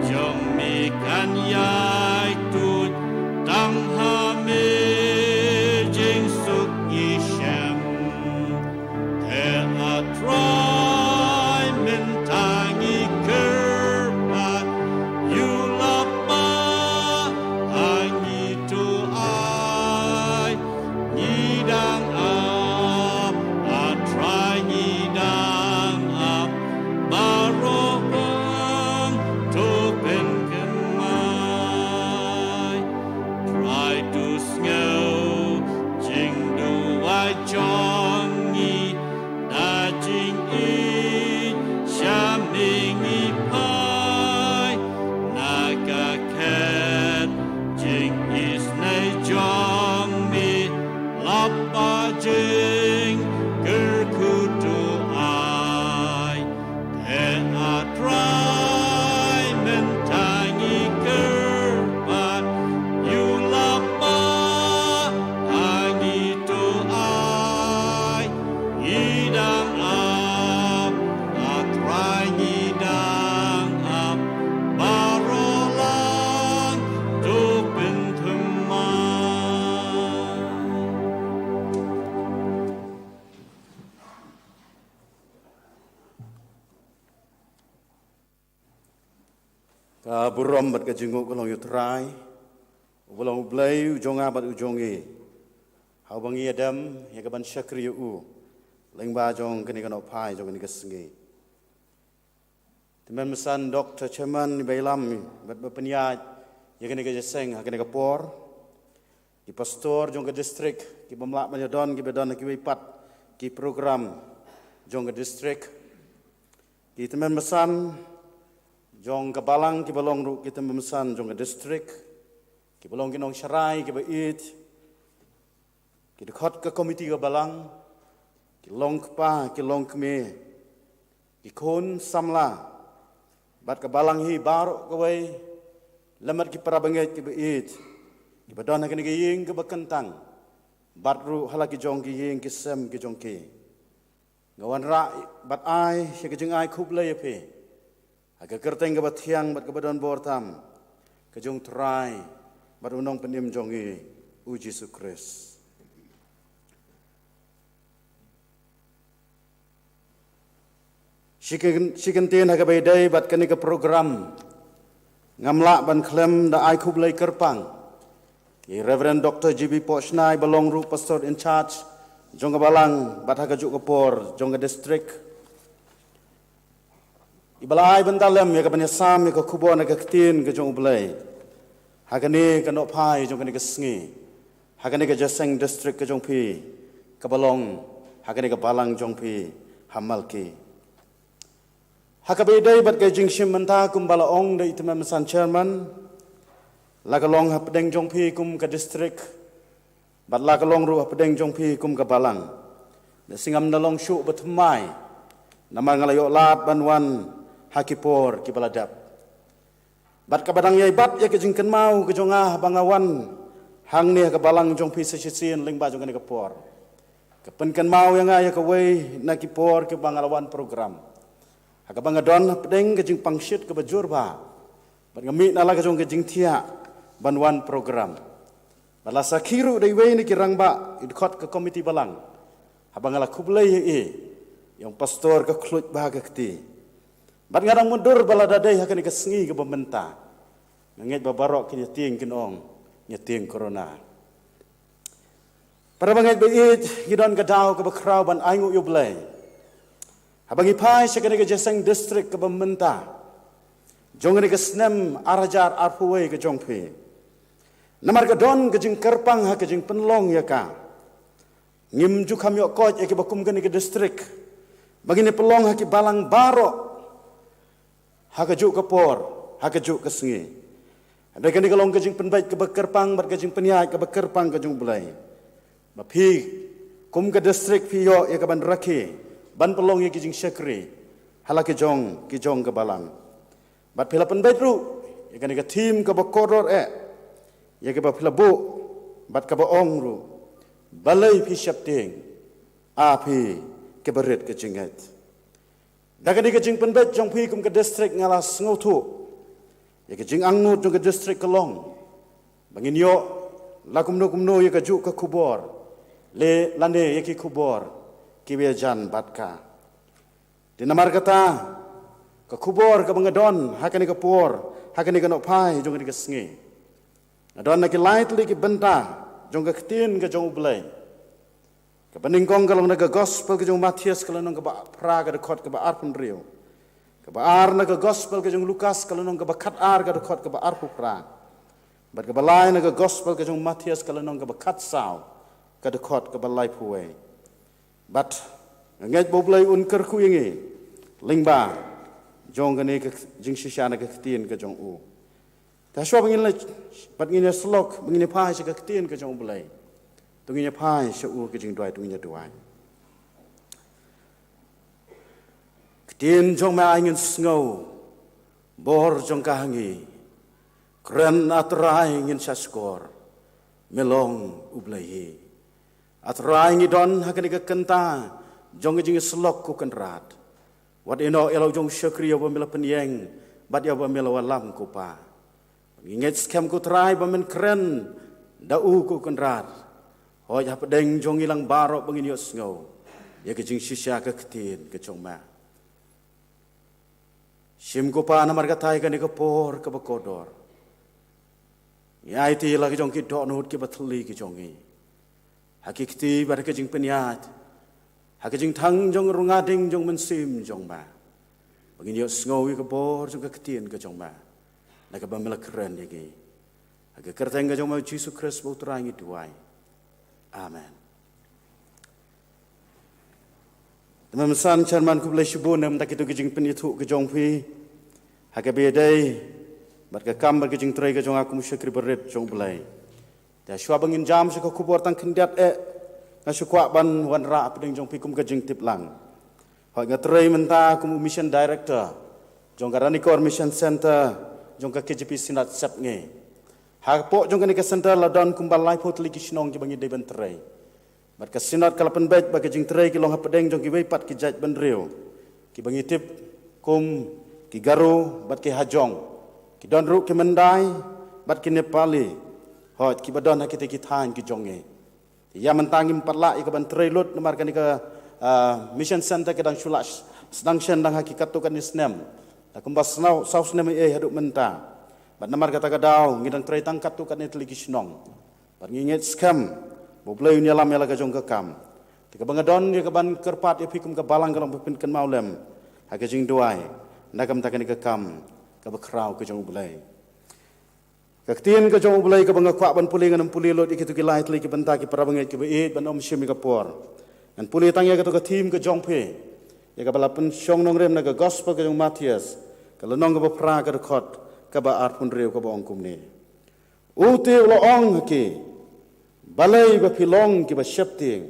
jong me kan ïai tuid, tang ha me jingsuk ngi shem. Te A Trai, mynta ngi kyrpad ïa u lapbah ha ngi, to ai. Ngi dang ap, A Trai, ngi dang Ka burom bad ka jingnguh ka long ïa u Trai, uba long U Blei u jong nga bad u jong ngi, ha uba ngi ïadem ïa ka ban shakri ïa u lyngba jong kane ka nongphai jong kane ka sngi. Tymmen basan Doctor Chairman, iba ïalam bad ba pynïaid ïa kane ka jingïaseng ha kane ka por, ki pastor jong ka district kiba ym lah ban ïadon, kiba don ha kiwei pat ki program jong ka district, ki tymmen basan jong ka balang kiba long ruh ki tymmen basan jong ka district, kiba long ki nongsharai kiba ïeit, ki dkhot ka komiti ka balang, ki long kpa, ki long kmie, ki khun samla, bad ka balang hi baroh kawei, lem bad ki para bangeit kiba ïeit, kiba don ha kane ka ïing kaba kyntang, bad ruh ha la ki jong ki ïing ki sem ki jong ki. Nga wanrah bad ai ïa ka jingai khublei ïa phi ha ka kyrteng kaba thiang bad kaba don bor tam ka jong u Trai bad u Nongpynim jong ngi, u Jisu Khrist. Shi kyn-, shi kyntien ha kaba ïadei bad kane ka program, ngam lah ban khlem da ai khublei kyrpang ïa i Reverend Doctor G B Pohshnai, ba long ruh pastor in charge jong ka balang bad ha kajuh ka por jong ka district, iba la ai bynta lem ïa ka ban ïasam ïa ka khubor na ka ktien ka jong U Blei ha kane ka nongphai jong kane ka sngi, ha kane ka jingïaseng district ka jong phi, kaba long ha kane ka balang jong phi ha Malki. Ha kaba ïadei bad ka jingshim bynta, kumba la ong da i tymmen basan chairman, la ka long hapdeng jong phi kum ka district, bad la ka long ruh hapdeng jong phi kum ka balang. Nga sngew ngam da long shuh ba thymmai, namar nga la ïoh lad ban wan ha ki por kiba la dep. Bad kaba dang ïai bat ïa ka jingkynmaw ka jong nga haba nga wan hangne ha ka balang jong phi sa shisien lyngba jong kane ka por, ka pynkynmaw ïa nga ïa kawei na ki por kiba nga la wan program, ha kaba nga don hapdeng ka jingpang shit kaba jur bha, bad nga mih na la ka jong ka jingthiah ban wan program. Bad la sakhi ruh da iwei na ki rangbah, i dkhot ka komiti balang, haba nga la khublei ïa i, ïa u pastor ka khluit bha ka kti. Bad nga dang mutdur ba lada dei ha kane ka sngi kaba mynta, nga ngeit ba baroh kin ïa tieng, kin ong, ïa tieng corona. Para bangeit ba ïeit, ngi don ka daw kaba khraw ban ainguh ïa U Blei haba ngi phai sha kane ka jingïaseng district kaba mynta jong kane ka snem ar hajar arphew wei ka jong phi. Namar ka don ka jingkyrpang ha ka jingpynlong ïa ka. Ngim ju kham ïoh koit ïa kiba kum kane ka district ba ngin ïa pynlong ha ki balang baroh ha kajuh ka por, ha kajuh ka sngi. Hynrei kane ka long ka jingpynbeit kaba kyrpang bad ka jingpynïaid kaba kyrpang ka jong U Blei, ba phi kum ka district phi ïoh ïa ka ban rakhe, ban pynlong ïa ki jingshakri ha la ki jong ki jong ka balang. Bad phi la pynbeit ruh ïa kane ka theme kaba kordor eh, ïa kaba phi la buh bad kaba ong ruh, balei phi sheptieng, A phi kiba rit ka jingngeit. Da kane ka jingpynbeit jong phi kum ka district, nga la sngewthuh ïa ka jingangnud jong ka district ka long ba ngin ïoh la kumno kumno ïa kajuh ka khubor, lane ïa ki khubor kiba ïajan bad ka. Te namar kata, ka khubor kaba nga don ha kane ka por, ha kane ka nongphai jong kane ka sngi, nga don na ki lai tylli ki bynta jong ka ktien ka jong U Blei. Kaba nyngkong ka long na ka gospel ka jong u Mathaios ka lynnong kaba phra ka dkhot kaba arphew hynriew. Kaba ar na ka gospel ka jong u Lukas ka lynnong kaba khatar ka dkhot kaba arphew phra. Bad kaba lai na ka gospel ka jong u Mathaios ka lynnong kaba khatsaw ka dkhot kaba laiphew wei. Bad nga ngeit ba U Blei un kyrkhu ïa ngi lyngba jong kane ka jingshisha na ka ktien ka jong u. Te shuwa ba ngin leit, bad ngin ïa syllok, ba ngin ïa phai sha ka ktien ka jong U Blei, to ngin ïa phai sha u ka jingduwai, to ngin ïa duwai. Ktien jong me ai ngin sngew bor jong ka ha ngi. Kren A Trai ngin sngap shkor, me long U Blei hi. A Trai ngi don ha kane ka kynta jong ka jingsyllok ko Kynrad. Wat ïehnoh ïa la u jong u shakri ïa uba me la pynïeng bad ïa uba me la wallam ko Pa. Ngi ngeit skhem ko Trai ba men kren da u ko Kynrad. Hooid hapdeng jong ngi lang baroh ba ngin ïohsngew ïa ka jingshisha ka ktien ka jong me. Shim ko Pa namar kata ïa kane ka por kaba kordor. Ngi aiti la ki jong ki dohnud kiba thylli ki jong ngi. Ha ki kti bad ha ki jingpynïaid. Ha ki jingthang jong rnga ding jong u Mynsiem jong Me. Ba ngin ïohsngew ïa ka bor jong ka ktien ka jong Me. Na kaba Me la kren ïa ngi. Ha ka kyrteng ka jong Me Jisu Khrist ba U Trai ngi duwai. Amen. Te mynsan Chairman khublei shibun na ka bynta kito ki jingpynïathuh ki jong phi. Ha kaba ïadei bad ka kam bad ka jingtrei ka jong nga kum u shakri barit jong U Blei. Te shuwa ba ngin jam sha ka khubor tang khyndiat eh, nga shu kwah ban wanrah hapdeng jong phi kum ka jingtip lang. Hooid, nga trei mynta kum u Mission Director jong ka Ranikor Mission Center jong ka K J P Synod Sepngi. Hapoh jong kane ka center la don kumba laiphew tylli ki shnong kiba ngi dei ban trei. Bad ka Synod ka la pynbeit ba ka jingtrei ki long hapdeng jong kiwei pat ki jaitbynriew kiba ngi tip kum ki Garo bad ki Hajong. Ki don ruh ki Myndai bad ki Nepali. Hooid, kiba don ha kita ki thaiñ ki jong ngi. Ïa mynta ngim pat lah ïa ka ban trei lut namar kane ka, ah, Mission Center ka dang shu lah sdang shen dang ha ki katto katne snem. La kumba saw, saw snem eh haduh mynta. Bad namar kata ka daw ngi dang trei tang katto katne tylli ki shnong. Bad ngi ngeit skhem ba U Blei un ïalam ïa la ka jong ka kam. Te kaba nga don ïa ka ban kyrpad ïa phi kum ka balang ka long ba phin kynmaw lem ha ka jingduwai na ka bynta kane ka kam kaba khraw ka jong U Blei. Ka ktien ka jong U Blei kaba nga kwah ban pule, ngan ym pule lut ïa kito ki lai tylli ki bynta, ki para bangeit kiba ïeit, ban ym shim ïa ka por. Ngan pule tang ïa kato ka theme ka jong phi, ïa kaba la pynshong nongrim na ka Gospel ka jong u Mathaios, ka lynnong kaba phra, ka dkhot kaba arphew hynriew, kaba ong kumne: U te u la ong ha ki, balei ba phi long kiba sheptieng,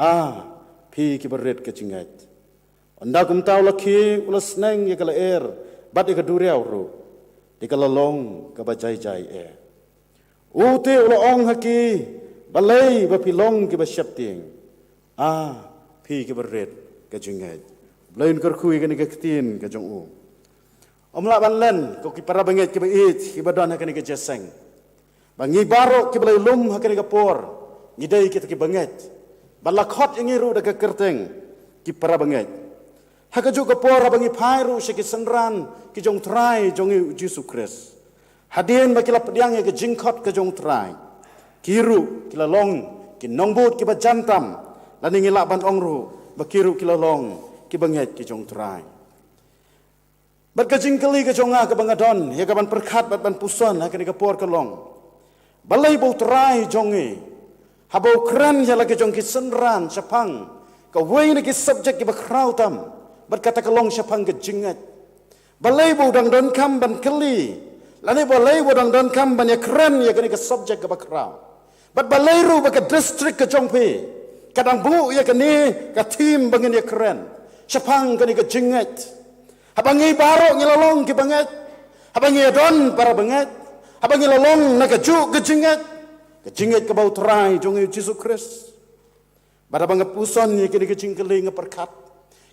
A phi kiba rit ka jingngeit. Ynda kumta u la khie, u la sneng ïa ka lyer bad ïa ka duriaw ruh, te ka la long kaba jai jai eh. U te u la ong ha ki, balei ba phi long kiba sheptieng, A phi kiba rit ka jingngeit. Blei un kyrkhu ïa kane ka ktien ka jong u. Ym lah ban len, ko ki para bangeit kiba ïeit, kiba don ha kane ka jingïaseng, ba ngi baroh kiba la ïalum ha kane ka por ngi dei kita ki bangeit. Bad la khot ïa ngi ruh da ka kyrteng ki para bangeit. Ha kajuh ka por haba ngi phai ruh sha ki synran ki jong U Trai jong ngi U Jisu Khrist, hadien ba ki la pdiang ïa ka jingkhot ka jong U Trai, ki ruh ki la long ki nongbud kiba jan tam, lane ngi lah ban ong ruh ba ki ruh ki la long ki bangeit ki jong U Trai. Bad ka jingkylli ka jong nga kaba nga don ïa ka ban pyrkhat bad ban puson ha kane ka por ka long, balei ba U Trai jong ngi, haba u kren ïa la ka jong ki synran shaphang kawei na ki subject kiba khraw tam, bad kata ka long shaphang ka jingngeit, balei ba u dang donkam ban kylli, lane balei ba u dang donkam ban ïakren ïa kane ka subject kaba khraw? Bad balei ruh ba ka district ka jong phi ka dang buh ïa kane ka theme ba ngin ïakren shaphang kane ka jingngeit? Haba ngi baroh ngi la long ki bangeit, haba ngi ïa don para bangeit, haba ngi la long na kajuh ka jingngeit, ka jingngeit kaba U Trai jong ngi U Jisu Khrist. Bad haba nga puson ïa kane ka jingkylli nga pyrkhat,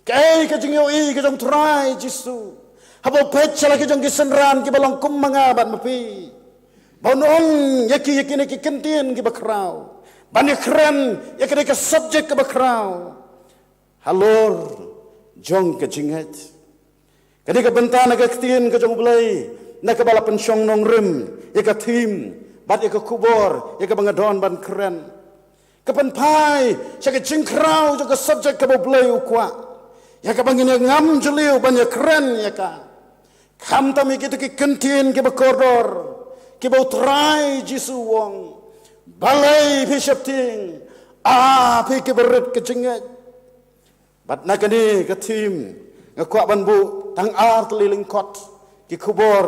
kaei ka jingïohi ka jong U Trai Jisu haba u peit sha la ki jong ki synran kiba long kum ma nga bad ma phi, ba un ong ïa ki ïa kine ki kyntien kiba khraw, ban ïakren ïa kane ka subject kaba khraw halor jong ka jingngeit? Kane ka bynta na ka ktien ka jong U Blei, na kaba la pynshong nongrim ïa ka theme bad ïa ka khubor ïa kaba nga don ban kren, ka pynphai sha ka jingkhraw jong ka subject kaba U Blei u kwah ïa kaba ngin ïa ngam jylliew ban ïakren ïa ka. Khamtam ïa kito ki kyntien kiba kordor, kiba U Trai Jisu u ong, balei phi sheptieng, A phi kiba rit ka jingngeit. Bad na kane ka theme nga kwah ban buh tang ar tylli lyngkot ki khubor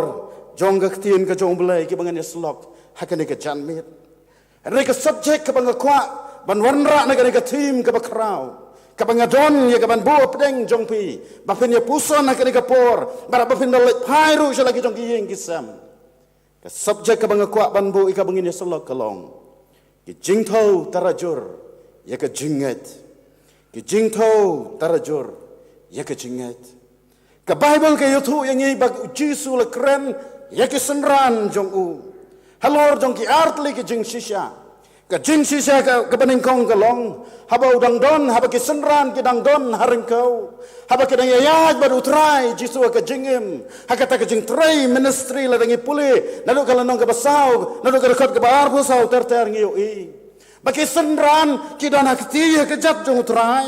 jong ka ktien ka jong U Blei kiba ngan ïa syllok ha kane ka janmiet. Hynrei ka subject kaba nga kwah ban wanrah na kane ka theme kaba khraw, kaba nga don ïa ka ban buh hapdeng jong phi ba phin ïa puson ha kane ka por, bad ba phin da leit phai ruh sha la ki jong ki ïing ki sem. Ka subject kaba nga kwah ban buh ïa kaba ngin ïa syllok ka long, ki jingthew tarajur ïa ka jingngeit. Ki jingthew tarajur ïa ka jingngeit. Ka Baibl ka ïathuh ïa ngi ba U Jisu u la kren ïa ki synran jong u halor jong ki ar tylli ki jingshisha. Ka jingshisha ka, kaba nyngkong ka long, haba u dang don, haba ki synran ki dang don ha ryngkew, haba ki dang ïaid bad u Trai Jisu ha ka jingim, ha kata ka jingtrei ministry, lada ngi pule naduh ka lynnong kaba saw, naduh ka dkhot kaba arphew saw ter ter, ngi ïohi ba ki synran ki don ha kti ha ka jait jong u Trai.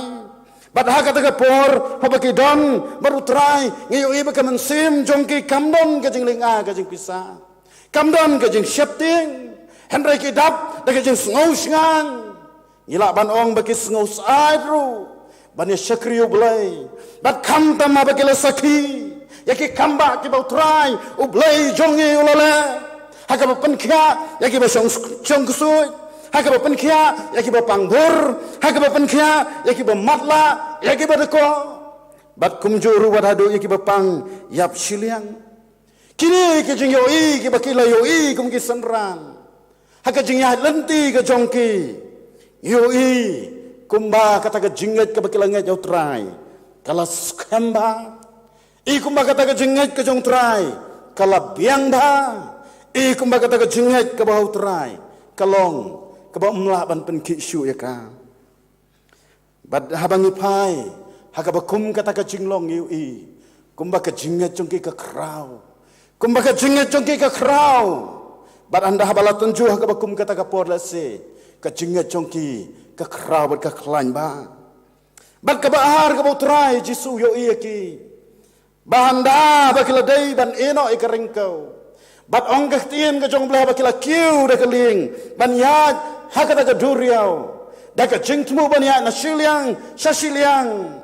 Bad ha kata ka por, haba ki don bad u Trai, ngi ïohi ba ka mynsiem jong ki kam don ka jinglynga ka jingpisa, kam don ka jingsheptieng, hynrei ki dap da ka jingsngew shngaiñ. Ngi lah ban ong ba ki sngew syaid ruh ban ïa shakri U Blei. Bad khamtam haba ki la sakhi ïa ki kambah kiba u Trai U Blei jong ngi u la leh, ha kaba pynkhiah ïa kiba shong, shong ksuid, ha kaba pynkhiah ïa kiba pang bor, ha kaba pynkhiah ïa kiba matlah, ïa kiba dkoh, bad kumjuh ruh wat haduh ïa kiba pang ïap shiliang. Kine ki jingïohi kiba ki la ïohi kum ki synran ha ka jingïaid lynti ka jong ki, ngi ïohi kumba kata ka jingngeit kaba ki la ngeit ïa u Trai ka la skhem bha. I kumba kata ka jingngeit ka jong u Trai ka la biang bha. I kumba kata ka jingngeit kaba ha u Trai ka long kaba ym lah ban pynkhih shuh ïa ka. Bad haba ngi phai ha kaba kum kata ka jinglong, ngi ïohi kumba ka jingngeit jong ki ka khraw, kumba ka jingngeit jong ki ka khraw. Bad ynda haba la tynjuh ha kaba kum kata ka por, lehse ka jingngeit jong ki ka khraw bad ka khlaiñ bha. Bad kaba ar, kaba u Trai Jisu u ïohi ïa ki, ba ynda ba ki la dei ban ïehnoh ïa ka ryngkew, bad ong ka ktien ka jong U Blei, ba ki la kiew da ka lieng ban ïaid ha kata ka duriaw, da ka jingthmu ban ïaid na shiliang sha shiliang.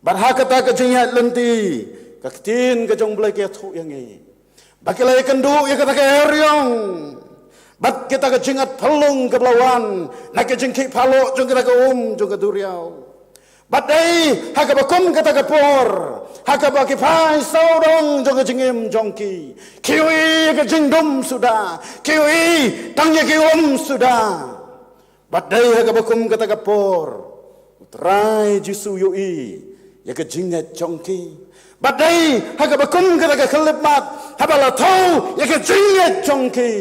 Bad ha kata ka jingïaid lynti, ka ktien ka jong U Blei ka ïathuh ïa ngi ba ki la ïakynduh ïa kata ka eriong bad kita ka jingat phyllung kaba la wan na ka jingkhih phyllung jong kata ka um jong ka duriaw. Bad dei ha kaba kum kata ka por, ha kaba ki phai sawdong jong ka jingim jong ki, ki ïohi ïa ka jingdum suda, ki ïohi tang ïa ki um suda. Bad dei ha kaba kum kata ka por, u Trai Jisu u ïohi ïa ka jingngeit jong ki. Bad dei ha kaba kum kata ka khyllipmat, haba la thew ïa ka jingngeit jong ki,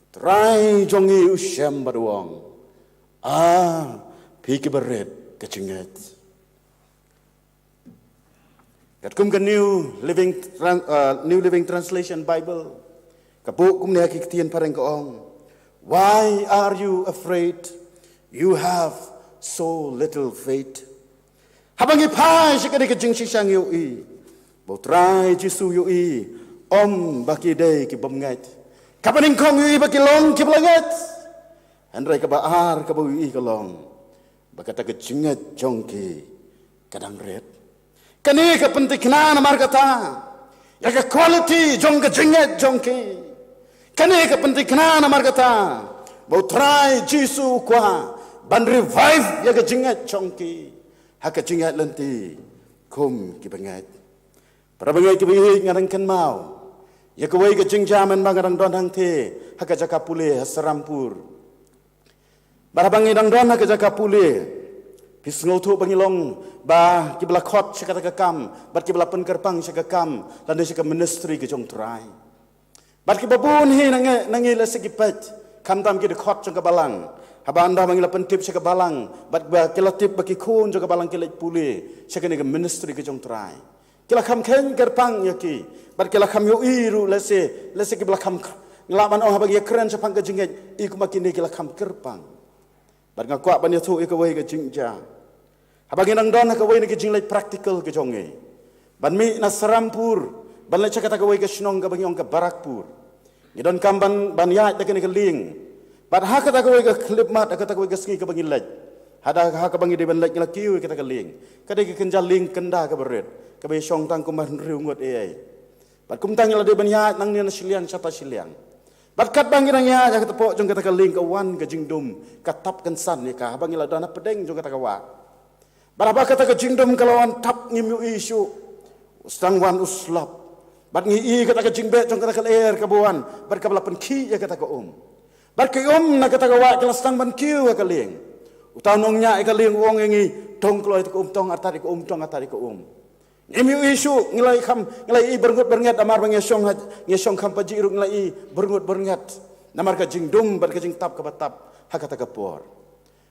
u Trai jong ngi u shem bad u ong, "A phi kiba rit ka jingngeit." Katkum ka New Living Tran-, uh, New Living Translation Bible ka buh kumne ha ki ktien phareng, ka ong, "Why are you afraid? You have so little faith." Haba ngi phai sha kane ka jingshisha, ngi ïohi ba u Trai Jisu u ïohi ym ba ki dei ki bym ngeit. Kaba nyngkong u ïohi ba ki long kiba la ngeit. Hynrei kaba ar kaba u ïohi ka long ba kata ka jingngeit jong ki ka dang rit. Kane ka pyntikna namar kata ïa ka quality jong ka jingngeit jong ki. Kane ka pyntikna namar kata ba u Trai Jisu u kwah ban revive ïa ka jingngeit jong ki ha ka jingïaid lynti kum kiba ngeit. Para bangeit kiba ïeit, nga dang kynmaw ïa kawei ka jingjia mynba nga dang don hangtei ha ka jaka pule ha Serampore. Bad haba ngi dang don ha ka jaka pule, phi sngewthuh ba ngi long ba kiba la khot sha kata ka kam bad kiba la pynkyrpang sha ka kam lane sha ka ministry ka jong u Trai. Bad kiba bun hi na ngi, na ngi lehse ki peit, khamtam ki dkhot jong ka balang. Haba ynda ba ngi la pyntip sha ka balang bad ba ki la tip ba ki khun jong ka balang ki leit pule sha kane ka ministry ka jong u Trai, ki la kham kheiñ kyrpang ïa ki. Bad ki la kham ïohi ruh, lehse, lehse kiba la kham, ngi lah ban ong, haba ngi ïakren shaphang ka jingngeit, i kumba kine ki la kham kyrpang. Bad nga kwah ban ïathuh ïa kawei ka jingjia. Haba ngi dang don ha kawei na ki jingleit practical ka jong ngi, ban mih na Serampore ban leit sha kata kawei ka shnong kaba ngi ong ka Barrackpore. Ngi donkam ban, ban ïaid da kane ka lieng. Bad ha kata kawei ka khyllipmat, ha kata kawei ka sngi kaba ngi leit, hada ha kaba ngi dei ban leit, ngi la kiew ïa kata ka lieng. Ka dei ka kynja lieng kynda kaba rit, kaba ïashong tang kumba hynriew ngut ei ei. Bad kumta ngi la dei ban ïaid nangne na shiliang shata shiliang. Bad katba ngi dang ïaid ha ka tapoh jong kata ka lieng, ka wan ka jingdum, ka tap kynsan ïa ka haba ngi la don hapdeng jong kata ka wah. Bad haba kata ka jingdum ka la wan tap, ngim ïohi shuh, u sdang wan u slap. Bad ngi i kata ka jingbeh jong kata ka lyer kaba wan bad kaba la pynkhih ïa kata ka um. Bad ki um na kata ka wah ki la sdang ban kiew ha ka lieng. Uta u nongñiah ïa ka lieng u ong ïa ngi, "Tong kloi ïa ka um, tong artat ïa ka um, tong artat ïa ka um." Ngim ïohi shuh, ngi la i kham, ngi la i byrngut byrnget, namar ba ngi ïashong ha, ngi ïashong kham pajih ruh, ngi la i byrngut byrnget. Namar ka jingdum bad ka jingtap kaba tap ha kata ka por.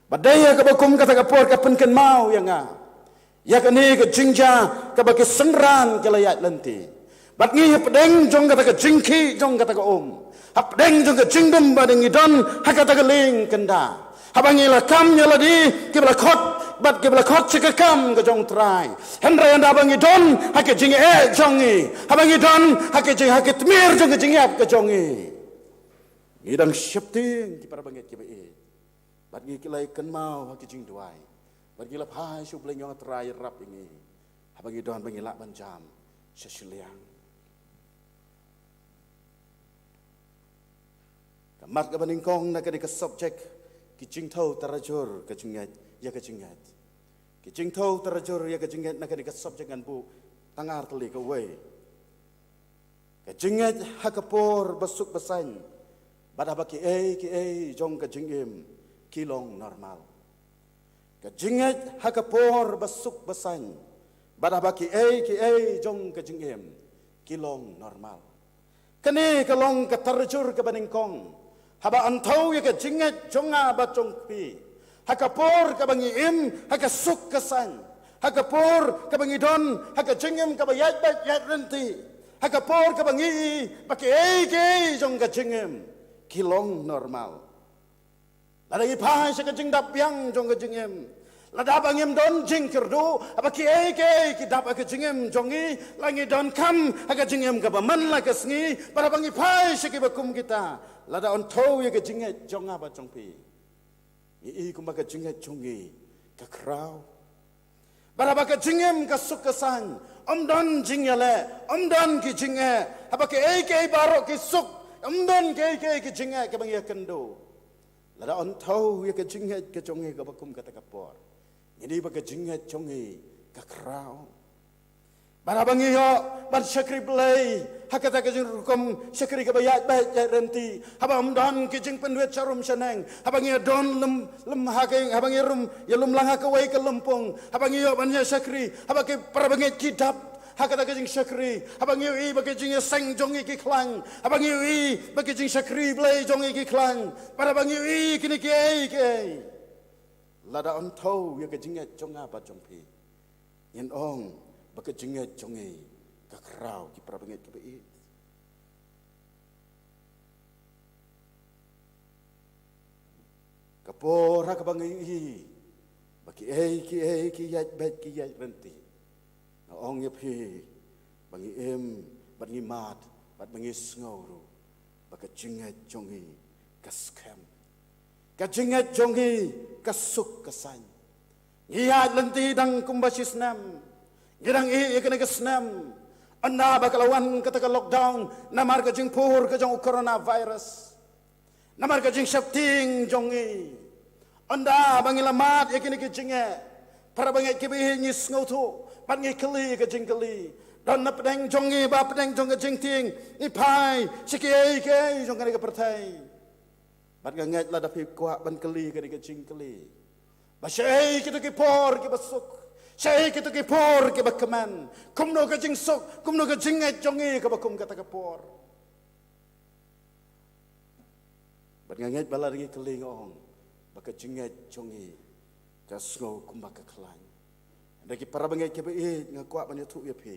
Bad dei ha kaba kum kata ka por ka pynkynmaw ïa nga ïa kane ka jingjia kaba ki synran ki la ïaid lynti. Bad ngi hapdeng jong kata ka jingkhih jong kata ka um, hapdeng jong ka jingdum ba ngi don ha kata ka lieng kynda, haba ngi la kam ïa lade kiba la khot bad kiba la khot sha ka kam ka jong U Trai. Hynrei ynda ba ngi don ha ka jingeh jong ngi, haba ngi don ha ka jing, ha ka tmier jong ka jingïap ka jong ngi, ngi dang sheptieng, ki parabangeit kiba ïeit. Bad ngi ki la ïakynmaw ha ki jingduwai. Bad ngi la phai sha U Blei, ngi ong, Trai, ïarap ïa ngi haba ngi don, ba ngi lah ban jam sha shiliang. Ka mat kaba nyngkong na kane ka subject, ki jingthew tarajur ka jingngeit ïa ka jingngeit. Ki jingthew tarajur ïa ka jingngeit na kane ka subject ngan buh tang ar tylli. Kawei, ka jingngeit ha ka por ba suk ba saiñ bad haba kiei kiei jong ka jingim ki long normal. Ka jingngeit ha ka por ba suk ba saiñ bad haba kiei kiei jong ka jingim ki long normal. Kane ka long ka tarajur kaba nyngkong haba yn thew ïa ka jingngeit jong nga bad jong phi ha ka por kaba ngi im ha ka suk ka saiñ, ha ka por kaba ngi don ha ka jingim kaba ïaid beit ïaid lynti, ha ka por kaba ngi i ba kiei kiei jong ka jingim ki long normal. Lada ngi phai sha ka jingdap biang jong ka jingim, lada ba ngim don jingkyrduh, haba kiei kiei ki dap ha ka jingim jong ngi, la ngi donkam ha ka jingim kaba man la ka sngi. Bad haba ngi phai sha kiba kum kita, lada yn thew ïa ka jingngeit jong nga bad jong phi, ngi i kumba ka jingngeit jong ngi ka khraw. Bad haba ka jingim ka suk ka saiñ, ym don jingïaleh, ym don ki jingeh. Haba kiei kiei baroh ki suk, ym don kiei kiei ki jingeh kiba ngi ïakynduh. Lada yn thew ïa ka jingngeit ka jong ngi kaba kum kata ka por, ngin i ba ka jingngeit jong ngi ka khraw. Bad haba ngi ïoh ban shakri Blei ha kata ka jingrukom shakri kaba ïaid beit ïaid lynti, haba ym don ki jingpynwit sharum shaneng, haba ngi don lem lem ha ka, haba ngi rum ïalum lang ha kawei ka lympung, haba ngi ïoh ban ïa shakri, haba ki parabangeit ki dap ha kata ka jingshakri, haba ngi ïohi ba ki jingïaseng jong ngi ki khlaiñ, haba ngi ïohi ba ki jingshakri Blei jong ngi ki khlaiñ, bad haba ngi ïohi kine kiei kiei, lada yn thew ïa ka jingngeit jong nga bad jong phi, ngin ong ba ka jingngeit jong ngi ka khraw, ki parabangeit kiba ïeit. Ka por ha kaba ngi i ba kiei kiei ki ïaid beit ki ïaid lynti, nga ong ïa phi ba ngi im bad ngi mad bad ba ngi sngew ruh ba ka jingngeit jong ngi ka skhem, ka jingngeit jong ngi ka suk ka saiñ. Ngi ïaid lynti dang kumba shi snem, ngi dang ïeh ïa kane ka snem. Ynda ba ka la wan kata ka lockdown namar ka jingpur ka jong u coronavirus, namar ka jingsheptieng jong ngi, ynda ba ngi la mad ïa kine ki jingeh, parabangeit kiba ïeit, ngi sngewthuh bad ngi kylli ka jingkylli. Don na pdeng jong ngi, ba pdeng jong ka jingtieng ngi phai sha kiei kiei jong kane ka pyrthei. Bad nga ngeit lada phi kwah ban kylli kane ka jingkylli, ba shaei kito ki por kiba suk, shaei kito ki por kiba kmen, kumno ka jingsuk, kumno ka jingngeit jong ngi kaba kum kata ka por. Bad nga ngeit ba lada ngi kylli, nga ong ba ka jingngeit jong ngi ka sngew kumba ka khlaiñ. Hynrei ki parabangeit kiba ïeit, nga kwah ban ïathuh ïa phi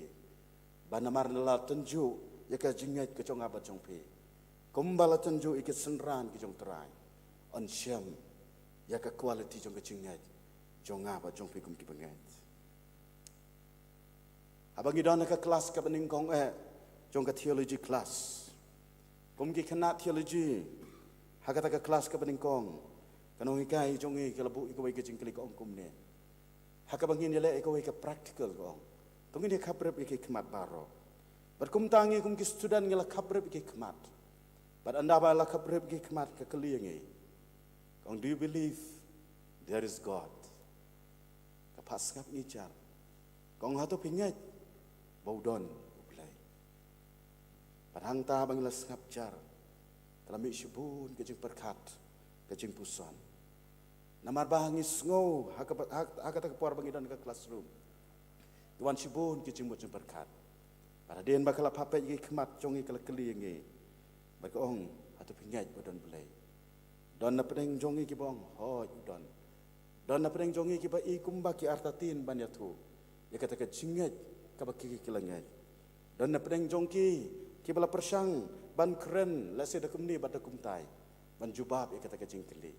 ba namar la tynjuh ïa ka jingngeit ka jong nga bad jong phi, kumba la tynjuh ïa ki synran ki jong U Trai, yn shem ïa ka quality jong ka jingngeit jong nga bad jong phi kum kiba ngeit. Haba ngi don ha ka klas kaba nyngkong eh jong ka theology class, kum ki khynnah theology, ha kata ka klas kaba nyngkong, ka nonghikai jong ngi ka la buh ïa kawei ka jingkylli, ka ong kumne: Ha kaba ngin ïaleh ïa kawei ka practical, ka ong, to ngin ïa khaprip ïa ki khmat baroh. Bad kumta ngi kum ki student ngi la khaprip ïa ki khmat. Bad ynda ba la khaprip ïa ki khmat, ka kylli ïa ngi, ka ong, "Do you believe there is God?" Ka phah sngap ïa ngi jar. Ka ong, "Hato phi ngeit ba u don U Blei?" Bad hangta ba ngi la sngap jar, ka la mih shibun ka jingpyrkhat, ka jingpuson. Namar ba ngi sngew ha ka, ha, ha kata ka por ba ngi don ha ka classroom, ki wan shibun ki jingmut jingpyrkhat. Bad hadien ba ka la phah peit ïa ki khmat jong ngi, ka la kylli ïa ngi bad ka ong, Hato phi ngeit ba don Blei? Don na pdeng jong ngi kiba ong hooid u don. Don na pdeng jong ngi kiba i kumba ki artatien ban ïathuh ïa kata ka jingngeit kaba ki ki la ngeit. Don na pdeng jong ki kiba la pyrshang ban kren lehse da kumne bad da kumtai ban jubab ïa kata ka jingkylli.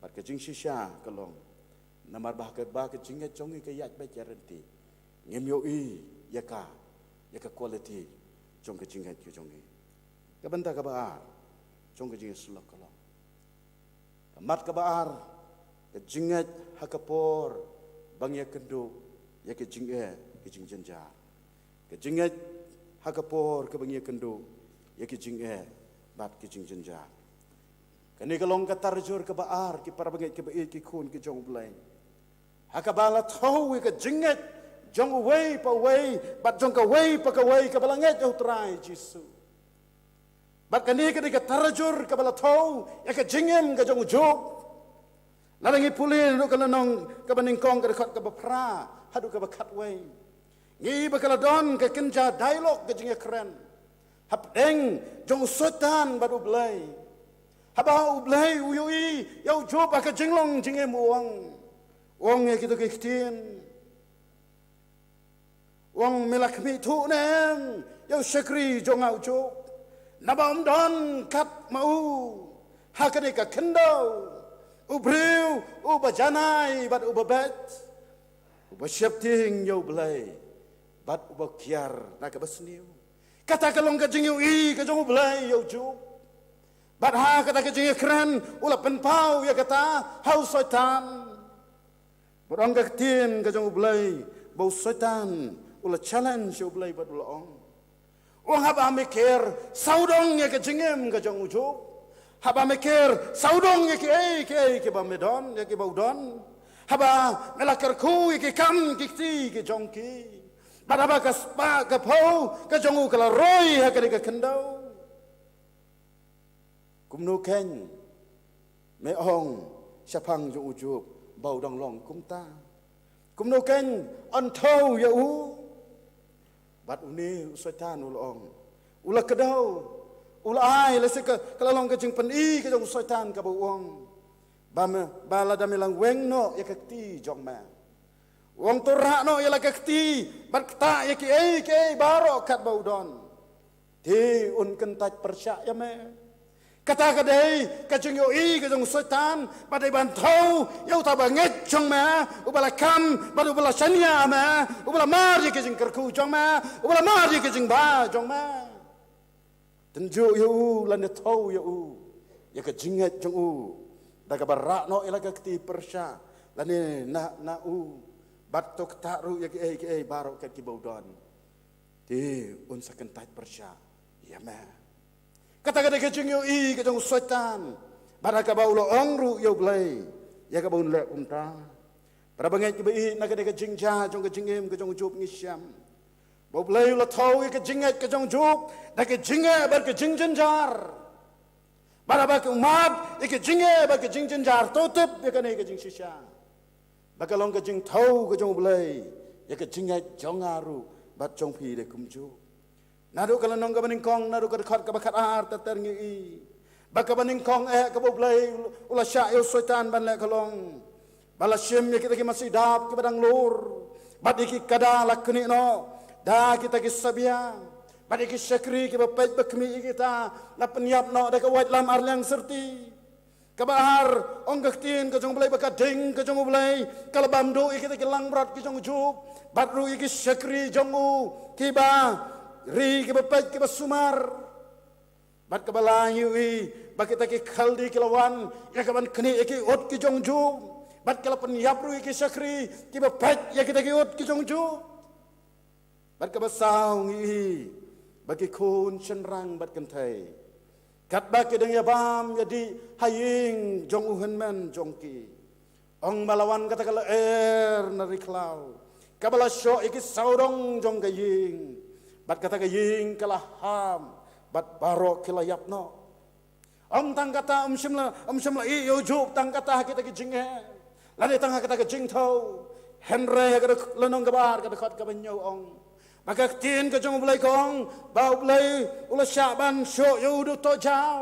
Bad ka jingshisha ka long namar ba ka ba ka jingngeit jong ngi ka ïaid beit ïa rynti, ngim ïohi ïa ka, ïa ka quality jong ka jingngeit ka jong ngi. Ka bynta kaba ar jong ka jingïasyllok ka long, ka mat kaba ar, ka jingngeit ha ka por ba ngi ïakynduh ïa ka jingeh ka jingjynjar. Ka jingngeit ha ka por kaba ngi ïakynduh ïa ka jingeh bad ka jingjynjar. Kane ka long ka tarjur kaba ar, ki parabangeit kiba ïeit, ki khun ki jong U Blei. Ha kaba la thew ïa ka jingngeit jong uwei pa uwei bad jong kawei pa kawei kaba la ngeit ïa U Trai Jisu. Bad kane ka dei ka tarjur kaba la thew ïa ka jingim ka jong u Job. Lada ngi pule naduh ka lynnong kaba nyngkong, ka dkhot kaba phra haduh kaba khatwei, ngi ïohi ba ka la don ka kynja dialogue, ka jingïakren hapdeng jong u Soitan bad U Blei. Haba U Blei u ïohi ïa u Job ha ka jinglong jingim, u ong, u ong ïa kito ki ktien. U ong, me la khmih thuh ne em ïa u shakri jong nga u Job? Naba um don kat ma u ha kane ka khyndew, u briew uba janai bad uba beit, uba sheptieng ïa U Blei bad uba kiar na kaba sniew. Kata ka long ka jingïohi ka jong U Blei ïa u Job. Bad ha kata ka jingïakren u la pynpaw ïa kata ha u Soitan. Bad ong ka ktien ka jong U Blei ba u Soitan u la challenge ïa U Blei bad u la ong, u ong, haba me ker sawdong ïa ka jingim ka jong u Job, haba me ker sawdong ïa kiei kiei kiba me don, ïa kiba u don, haba me la kyrkhu ïa ki kam ki kti ki jong ki, bad haba ka spah ka phew ka jong u ka la roi ha kane ka khyndew, kumno kein me ong shaphang jong u Job ba u dang long kumta? Kumno kein yn thew ïa u? Bad une u Soitan u la ong, u la kdew, u la ai, lehse ka, ka la long ka jingpyni ka jong u Soitan kaba u ong ba me, ba lada me la weng noh ïa ka kti jong me, u ong, to rah noh ïa la ka kti bad ktah ïa kiei kiei baroh katba u don, te un kyntait pyrshah ïa me. Kata ka dei ka jingïohi ka jong u Soitan ba dei ban thew ïa uta uba ngeit jong me, uba la kham bad uba la shaniah me, uba la mar ïa ka jingkyrkhu jong me, uba la mar ïa ka jingba jong me. Tynjuh ïa u lane thew ïa u ïa ka jingngeit jong u da kaba rah noh ïa la ka kti pyrshah lane na, na u, bad to ktah ruh ïa kiei kiei baroh kat kiba u don, te un sa kyntait pyrshah ïa me. Kata ka dei ka jingïohi ka jong u Soitan bad ha kaba u la ong ruh ïa U Blei ïa kaba un leh kumta. Parabangeit kiba ïeit, na ka dei ka jingjia jong ka jingim ka jong u Job ngi shem ba U Blei u la thew ïa ka jingngeit ka jong u Job da ka jingeh bad ka jingjynjar, bad haba ka mad ïa ka jingeh bad ka jingjynjar, to tip ïa kane ka jingshisha ba ka long ka jingthew ka jong U Blei ïa ka jingngeit jong nga ruh bad jong phi da kumjuh. Naduh ka lynnong kaba nyngkong, naduh ka dkhot kaba khatar ter ter ngi ïohi ba kaba nyngkong eh kaba U Blei u la shah ïa u Soitan ban leh ka long ba la shim ïa kita ki masi dap kiba dang lur bad ïa ki kada la knieh noh da kita ki sabia, bad ïa ki shakri kiba peit ba khmih ïa kita la pynïap noh da ka waitlam arliang syrti. Kaba ar, ong ka ktien ka jong U Blei ba ka ding ka jong U Blei ka la bam duh ïa kita ki langbrot ki jong u Job bad ruh ïa ki shakri jong u kiba ri, kiba peit, kiba sumar. Bad kaba lai ngi ïohi ba kita ki Khaldi ki la wan ïa kaban knieh ïa ki ut ki jong u Job bad ki la pynïap ruh ïa ki shakri kiba peit ïa kita ki ut ki jong u Job. Bad kaba saw ngi ïohi ba ki khun shynrang bad kynthei katba ki dang ïabam ïadih ha ïing jong u hynmen jong ki, ong ba la wan kata ka lyer na ri khlaw kaba la shoh ïa ki sawdong jong ka ïing, bad kata ka ïing ka la ham bad baroh ki la ïap noh. Ym tang kata, ym shym la, ym shym la ïeh ïa u Job tang kata ha kita ki jingeh lane tang ha kata ka jingthew. Hynrei ha ka lynnong kaba ar, ka dkhot kaba hynñiew ong ba ka ktien ka jong U Blei ka ong ba U Blei u la shah ban shoh ïa u da u tohjaw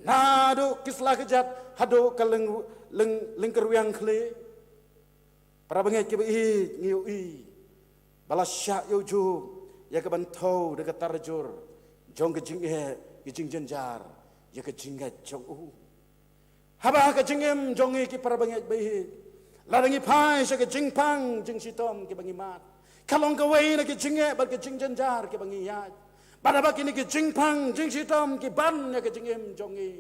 Naduh ki sla kjat haduh ka lyng, lyng, lyngkyrwiang khlieh. Para bangeit kiba ïeit, ngi ïohi ba la shah ïa u Job ïa ka ban thew da ka tarajur jong ka jingeh, ka jingjynjar ïa ka jingngeit jong u. Haba ka jingim jong ngi, ki para bangeit ba ïeit, lada ngi phai sha ka jingpang jingshitom kiba ngi mad, ka long kawei na ka jingeh bad ka jingjynjar kiba ngi ïaid. Bad haba kine ki jingpang jingshitom ki ban ïa ka jingim jong ngi,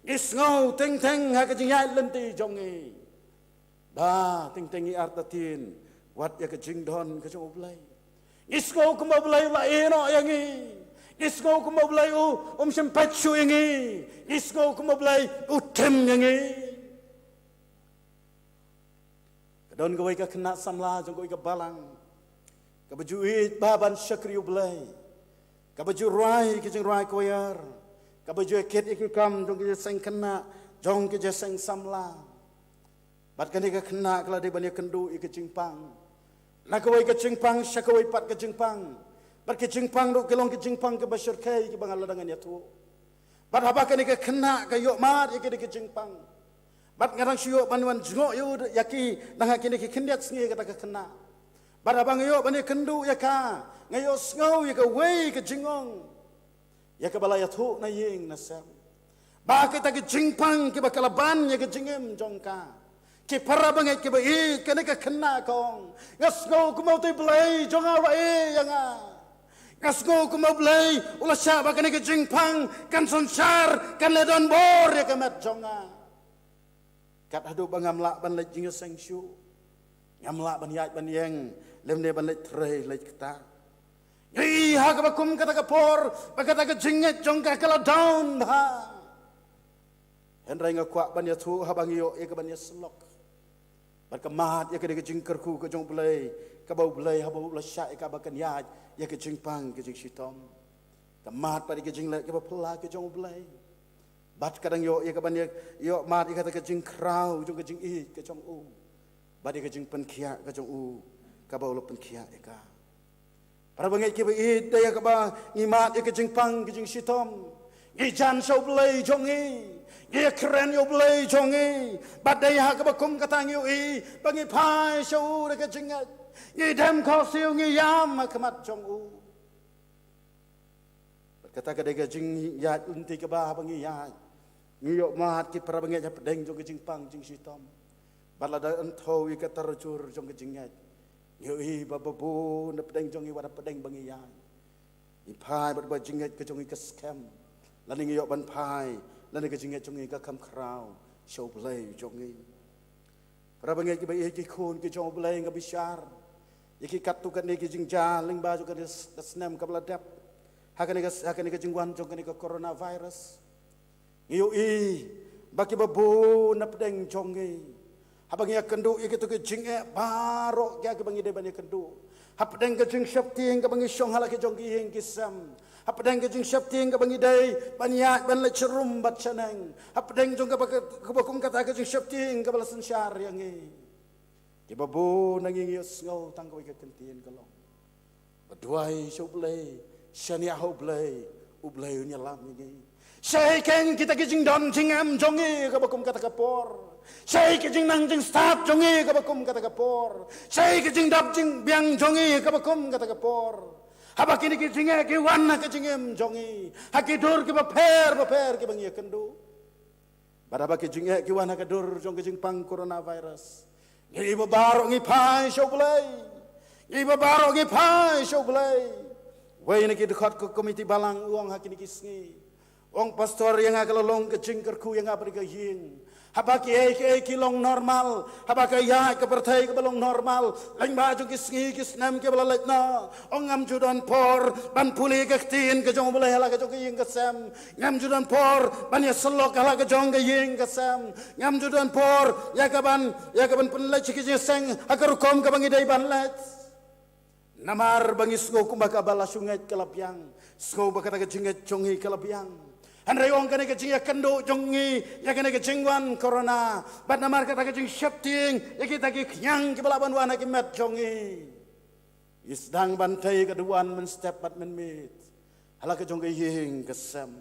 ngi sngew teng teng ha ka jingïaid lynti jong ngi ba teng teng ngi artatien wat ïa ka jingdon ka jong U Blei. Ngi sngew kumba U Blei u la ïehnoh ïa ngi. Ngi sngew kumba U Blei u, um shym peit shuh ïa ngi. Ngi sngew kumba U Blei u tim ïa ngi. Ka don kawei ka khynnah samla jong kawei ka balang kaba ju ïeit bha ban shakri U Blei, kaba ju rwai ki jingrwai choir, kaba ju ïakit ïa ki kam jong ki jingïaseng khynnah, jong ki jingïaseng samla. Bad kane ka khynnah ka la dei ban ïakynduh ïa ka jingpang na kawei ka jingpang sha kawei pat ka jingpang. Bad ka jingpang ruh ka long ka jingpang kaba shyrkhei kaba nga la dang ïathuh. Bad haba kane ka khynnah ka ïoh mad ïa kane ka jingpang, bad nga dang shu ïoh ban wan jngoh ïa u, ïa ki, dang ha kine ki khyndiat sngi kata ka khynnah. Bad haba nga ïoh ban ïakynduh ïa ka, nga ïohsngew ïa kawei ka jingong ïa kaba la ïathuh na ïing na sem, ba kata ka jingpang kaba ka la ban ïa ka jingim jong ka. Ki para bangeit kiba ïeit, kane ka khynnah ka ong, nga sngew kumba uta U Blei jong nga u la ïeit ïa nga. Nga sngew kumba U Blei u la shah ba kane ka jingpang kan synshar, kan leh donbor ïa ka met jong nga. Kat haduh ba ngam lah ban leit jingïaseng shuh, ngam lah ban ïaid ban ïeng, lymne ban leit trei leit ktah. Ngi ïohi ha kaba kum kata ka por ba kata ka jingngeit jong ka ka la down bha. Hynrei nga kwah ban ïathuh, haba ngi ïoh ïa ka ban ïasyllok bad ka mad ïa ka dei ka jingkyrkhu ka jong U Blei, kaba U Blei haba u la shah ïa ka ba kan ïaid ïa ka jingpang ka jingshitom, ka mad pat ïa ka jingleh kaba phylla ka jong U Blei. Bad ka dang ïoh ïa ka ban ïa, ïoh mad ïa kata ka jingkhraw jong ka jingïeit ka jong u, bad ïa ka jingpynkhiah ka jong u kaba u la pynkhiah ïa ka. Para bangeit kiba ïeit, da ïa kaba ngi mad ïa ka jingpang ka jingshitom, ngi jan sha U Blei jong ngi, ngi ïakren ïa U Blei jong ngi. Bad da ïa kaba kum kata ngi ïohi ba ngi phai sha u da ka jingngeit, ngi dem khohsiew, ngi ïam ha khmat jong u. Bad kata ka dei ka jingïaid lynti kaba haba ngi ïaid, ngi ïoh mad, ki para bangeit, hapdeng jong ka jingpang jingshitom. Bad lada ngi thew ïa ka tarajur jong ka jingngeit, ngi ïohi ba babun hapdeng jong ngi, wat hapdeng ba ngi ïaid, ngi phai bad ba jingngeit ka jong ngi ka skhem, lane ngi ïoh ban phai, lane ka jingngeit jong ngi ka kham khraw sha U Blei jong ngi. Para bangeit kiba ïeit, ki khun ki jong U Blei, nga bishar ïa ki katto katne ki jingjia lyngba jong kane ka snem kaba la dep, ha kane ka, ha kane ka jingwan jong kane ka coronavirus. Ngi ïohi ba kiba bun hapdeng jong ngi, haba ngi ïakynduh ïa kito ki jingeh baroh kiba ngi dei ban ïakynduh, hapdeng ka jingsheptieng kaba ngi shong ha la ki jong ki ïing ki sem, hapdeng ka jingsheptieng kaba ngi dei ban ïaid ban leit sharum bad shaneng, hapdeng jong kaba, kaba kum kata ka jingsheptieng kaba la synshar ïa ngi, kiba bun na ngi ngi ïohsngew tang kawei ka kyntien ka long: Ba duwai sha U Blei, shaniah ha U Blei, U Blei un ïalam ïa ngi. Shaei keiñ kita ki jingdon jingem jong ngi kaba kum kata ka por? Shaei ki jingnang jingstad jong ngi kaba kum kata ka por? Shaei ki jingdap jingbiang jong ngi kaba kum kata ka por? Haba kine ki jingeh ki wan ha ka jingim jong ngi, ha ki dur kiba pher bapher kiba ngi ïakynduh, bad haba ki jingeh ki wan ha ka dur jong ka jingpang coronavirus, ngi babaroh ngi phai sha U Blei. Ngi babaroh ngi phai sha U Blei. Wei na ki dkhot ka komiti balang u ong ha kine ki sngi, u ong: Pastor, ïa nga ka la long ka jingkyrkhu ïa nga bad ka ïing, haba kiei kiei ki long normal, haba ka ïaid ka pyrthei kaba long normal lyngba jong ki sngi ki snem kiba la leit noh, u ong, ngam ju don por ban pule ka ktien ka jong U Blei ha la ka jong ka ïing ka sem. Ngam ju don por ban ïasyllok ha la ka jong ka ïing ka sem. Ngam ju don por ïa ka ban, ïa ka ban pynleit sha ki jingïaseng ha ka rukom kaba ngi dei ban leit. Namar ba ngi sngew kumba kaba la shu ngeit ka la biang, sngew ba kata ka jingngeit jong ngi ka la biang. Hynrei u ong, kane ka jingïakynduh jong ngi ïa kane ka jingwan corona, bad namar kata ka jingsheptieng ïa kita ki khñiang kiba lah ban wan ha ki met jong ngi, ngi sdang ban tei ka duwan mynstep bad mynmiet ha la ka jong ka ïing ka sem.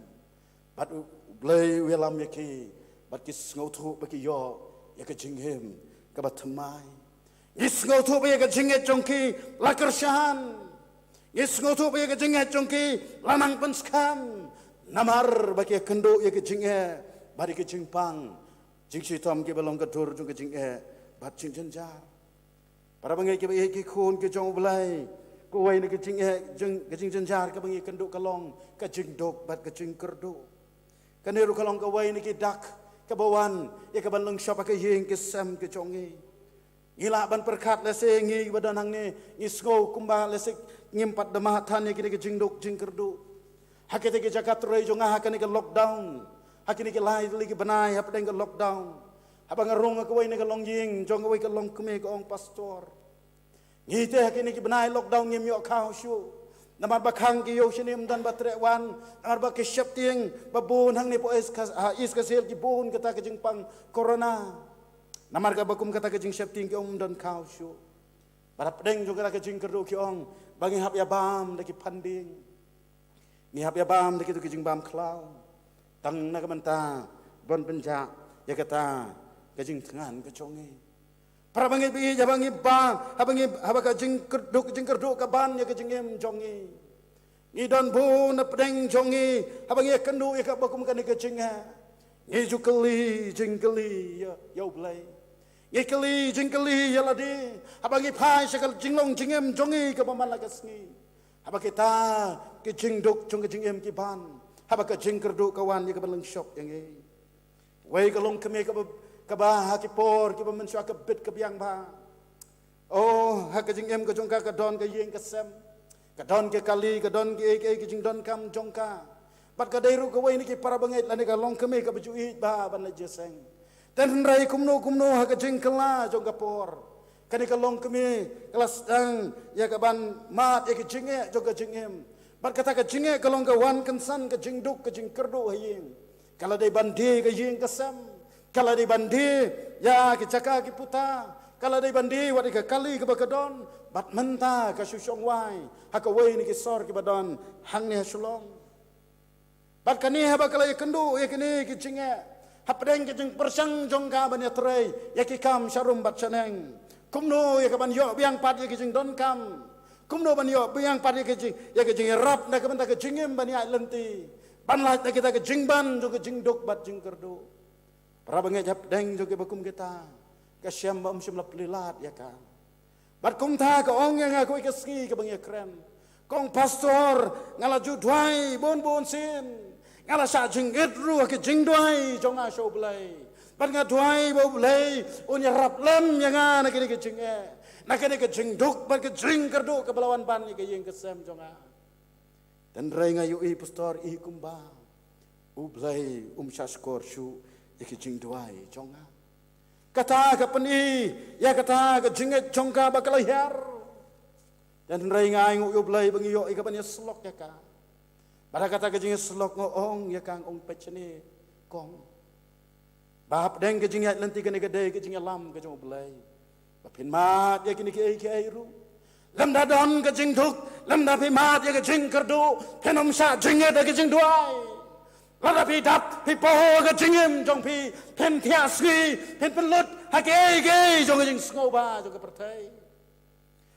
Bad U, U Blei u ïalam ïa ki, bad ki sngewthuh ba ki ïoh ïa ka jingim kaba thymmai. Ngi sngewthuh ba ïa ka jingngeit jong ki la kyrshan. Ngi sngewthuh ba ïa ka jingngeit jong ki la nang pynskhem. Namar ba ki ïakynduh ïa ka jingeh bad ïa ka jingpang, jingshitom kiba long ka dur jong ka jingeh bad jingjynjar. Para bangeit kiba ïeit, ki khun ki jong U Blei, kawei na ka jingeh, jing, ka jingjynjar kaba ngi ïakynduh ka long ka jingduk bad ka jingkyrduh. Kane ruh ka long kawei na ki dak kaba wan ïa kaban lyngshop ha ka ïing ka sem ka jong ngi. Ngi lah ban pyrkhat, lehse ngi ba don hangne ngi sngew kumba lehse ngim pat da mad than ïa kine ki jingduk jingkyrduh. Ha kite ki jaka trei jong nga ha kane ka lockdown, ha kine ki lai tylli ki bnai hapdeng ka lockdown, haba nga rung ha kawei na ka longïing jong kawei ka longkmie, ka ong, "Pastor, ngi te ha kine ki bnai lockdown ngim ïoh khaw shuh. Namar ba khang ki ïew shane ym don ba treh wan, namar ba ki sheptieng ba bun hangne hapoh East Khas-, ha East Khasi Hills ki bun kata ka jingpang corona. Namar kaba kum kata ka jingsheptieng ki ong ym don khaw shuh." Bad hapdeng jong kata ka jingkyrduh ki ong ba ngi hap ïa bam da ki funding, ngi hap ïa bam da kito ki jingbam khlaw, tang na ka bynta ban pynjah ïa kata ka jingthngan ka jong ngi. Para bangeit ba ïeit, haba ngi ba, haba ngi, haba ka jingkyrduh, jingkyrduh ka ban ïa ka jingim jong ngi, ngi don bun hapdeng jong ngi, haba ngi ïakynduh ïa kaba kum kane ka jingeh, ngi ju kylli jingkylli ïa, ïa U Blei. Ngi kylli jingkylli ïa lade haba ngi phai sha ka jinglong jingim jong ngi kaba man la ka sngi, haba kita ki jingduk jong ka jingim ki ban, haba ka jingkyrduh ka wan ïa kaban lyngshop ïa ngi. Wei ka longkmie kaba, kaba ha ki por kiba mynshuwa ka bit ka biang bha. Oh, ha ka jingim ka jong ka ka don ka ïing ka sem, ka don ki kali, ka don kiei kiei ki jingdonkam jong ka. Bad ka dei ruh kawei na ki para bangeit lane ka longkmie kaba ju ïeit bha ban leit jingïaseng. Hynrei kumno kumno ha ka jingkylla jong ka por, kane ka longkmie ka la sdang ïa kaban mad ïa ka jingeh jong ka jingim. Bad kata ka jingeh ka long ka wan kynsan ka jingduk ka jingkyrduh ha ïing. Ka la dei ban die ka ïing ka sem, ka la dei ban die ïa ki jaka ki puta, ka la dei ban die wat ïa ka kali kaba ka don. Bad mynta ka shu shong wai ha kawei na ki sor kiba don hangne ha Shillong. Bad kane haba ka la ïakynduh ïa kine ki jingeh, hapdeng ka jingpyrshang jong ka ban ïatrei ïa ki kam sharum bad shaneng, kumno ïa kaban ïoh biang pat ïa ki jingdonkam, kumno ban ïoh biang pat ïa ki jing, ïa ki jingïarap na ka bynta ka jingim ban ïaid lynti, ban lait na kita ki jingban jong ka jingduk bad jingkyrduh. Para bangeit, hapdeng jong kiba kum kita, ka shem ba ym shym la plie lad ïa ka. Bad kumta ka ong ïa nga kawei ka sngi kaba ngi ïakren, ka ong, "Pastor, nga la ju duwai bun bun sien, nga la shah jingit ruh ha ki jingduwai jong nga sha U Blei. Bad nga duwai ba U Blei un ïarap lem ïa nga na kine ki jingeh, na kine ki jingduk bad ki jingkyrduh kaba la wan ban ïa ka ïing ka sem jong nga. Hynrei nga ïohi, Pastor, i kumba U Blei um shah shkor shuh ïa ki jingduwai jong nga." Kata ka pyni ïa kata ka jingngeit jong ka ba ka la hiar. Hynrei nga ainguh ïa U Blei ba ngi ïoh ïa kaban ïasyllok ïa ka. Bad ha kata ka jingïasyllok nga ong ïa ka, nga ong, "Peit shane, kong, ba hapdeng ka jingïaid lynti kane ka dei ka jingïalam ka jong U Blei, ba phin mad ïa kine kiei kiei ruh. Lymda don ka jingduk, lymda phi mad ïa ka jingkyrduh, phin ym shah jingngeit ha ka jingduwai. Lada phi dap, phi paw ha ka jingim jong phi, phin thiah sngi, phin pynlut ha kiei kiei jong ka jingsngewbha jong ka pyrthei.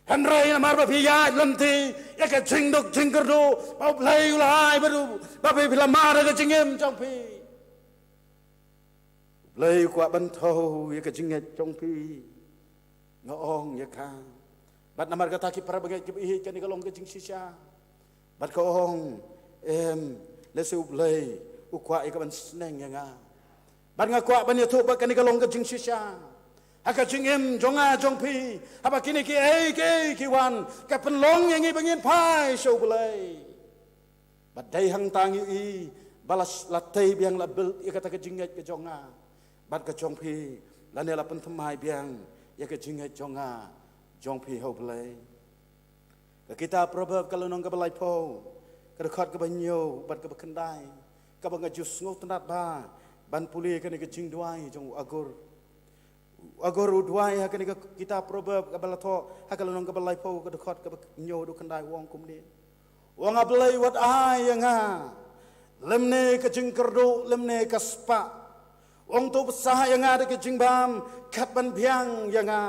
Hynrei namar ba phi ïaid lynti ïa ka jingduk jingkyrduh, ba U Blei u la ai ba ruh, ba phi, phi la mad ha ka jingim jong phi, U Blei u kwah ban thew ïa ka jingngeit jong phi." Nga ong ïa ka. Bad namar kata, ki para bangeit kiba ïeit, kane ka long ka jingshisha. Bad ka ong, em, lehse U Blei u kwah ïa kaban sneng ïa nga. Bad nga kwah ban ïathuh ba kane ka long ka jingshisha ha ka jingim jong nga jong phi. Haba kine kiei kiei ki wan, ka pynlong ïa ngi ba ngin phai sha U Blei. Bad dei hangta ngi ïohi ba la, la tei biang, la build ïa kata ka jingngeit ka jong nga bad ka jong phi, lane la pynthymmai biang ïa ka jingngeit jong nga jong phi ha U Blei. Ka kitab Proverb ka lynnong kaba laiphew, ka dkhot kaba hynñiew bad kaba khyndai, kaba nga ju sngewtynnad bha ban pule, kane ka jingduwai jong u Agur. U Agur u duwai ha kane ka kitab Proverb kaba la thoh ha ka lynnong kaba laiphew, ka dkhot kaba hynñiew haduh khyndai, u ong kumne. U ong, "A Blei, wat ai ïa nga Lymne ka jingkyrduh, lymne ka spah. U ong to pynsah ïa nga da ka jingbam, kat ban biang ïa nga.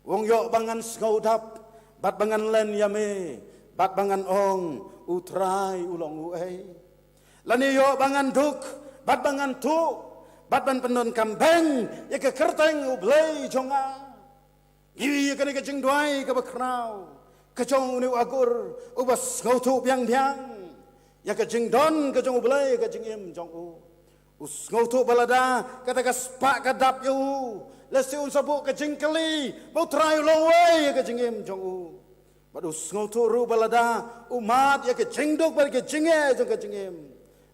U ong ïoh ba ngan sngew dap, bad ba ngan len ïa me, bad ba ngan ong, U Trai u long uei. Lane ïoh ba ngan duk, bad ba ngan tuh, bad ban pyndonkam beiñ ïa ka kyrteng U Blei jong nga. Ngi ïa kane ka jingduwai kaba khraw ka jong une u agur uba sngewthuh biang biang ïa ka jingdon ka jong U Blei, ka jingim jong u. U sngewthuh ba lada kata ka spah ka dap ïa u, lehse un sa buh ka jingkylli ba U Trai u long uei ïa ka jingim jong u. Bad u sngewthuh ruh ba lada u mad ïa ka jingduk bad ka jingeh jong ka jingim,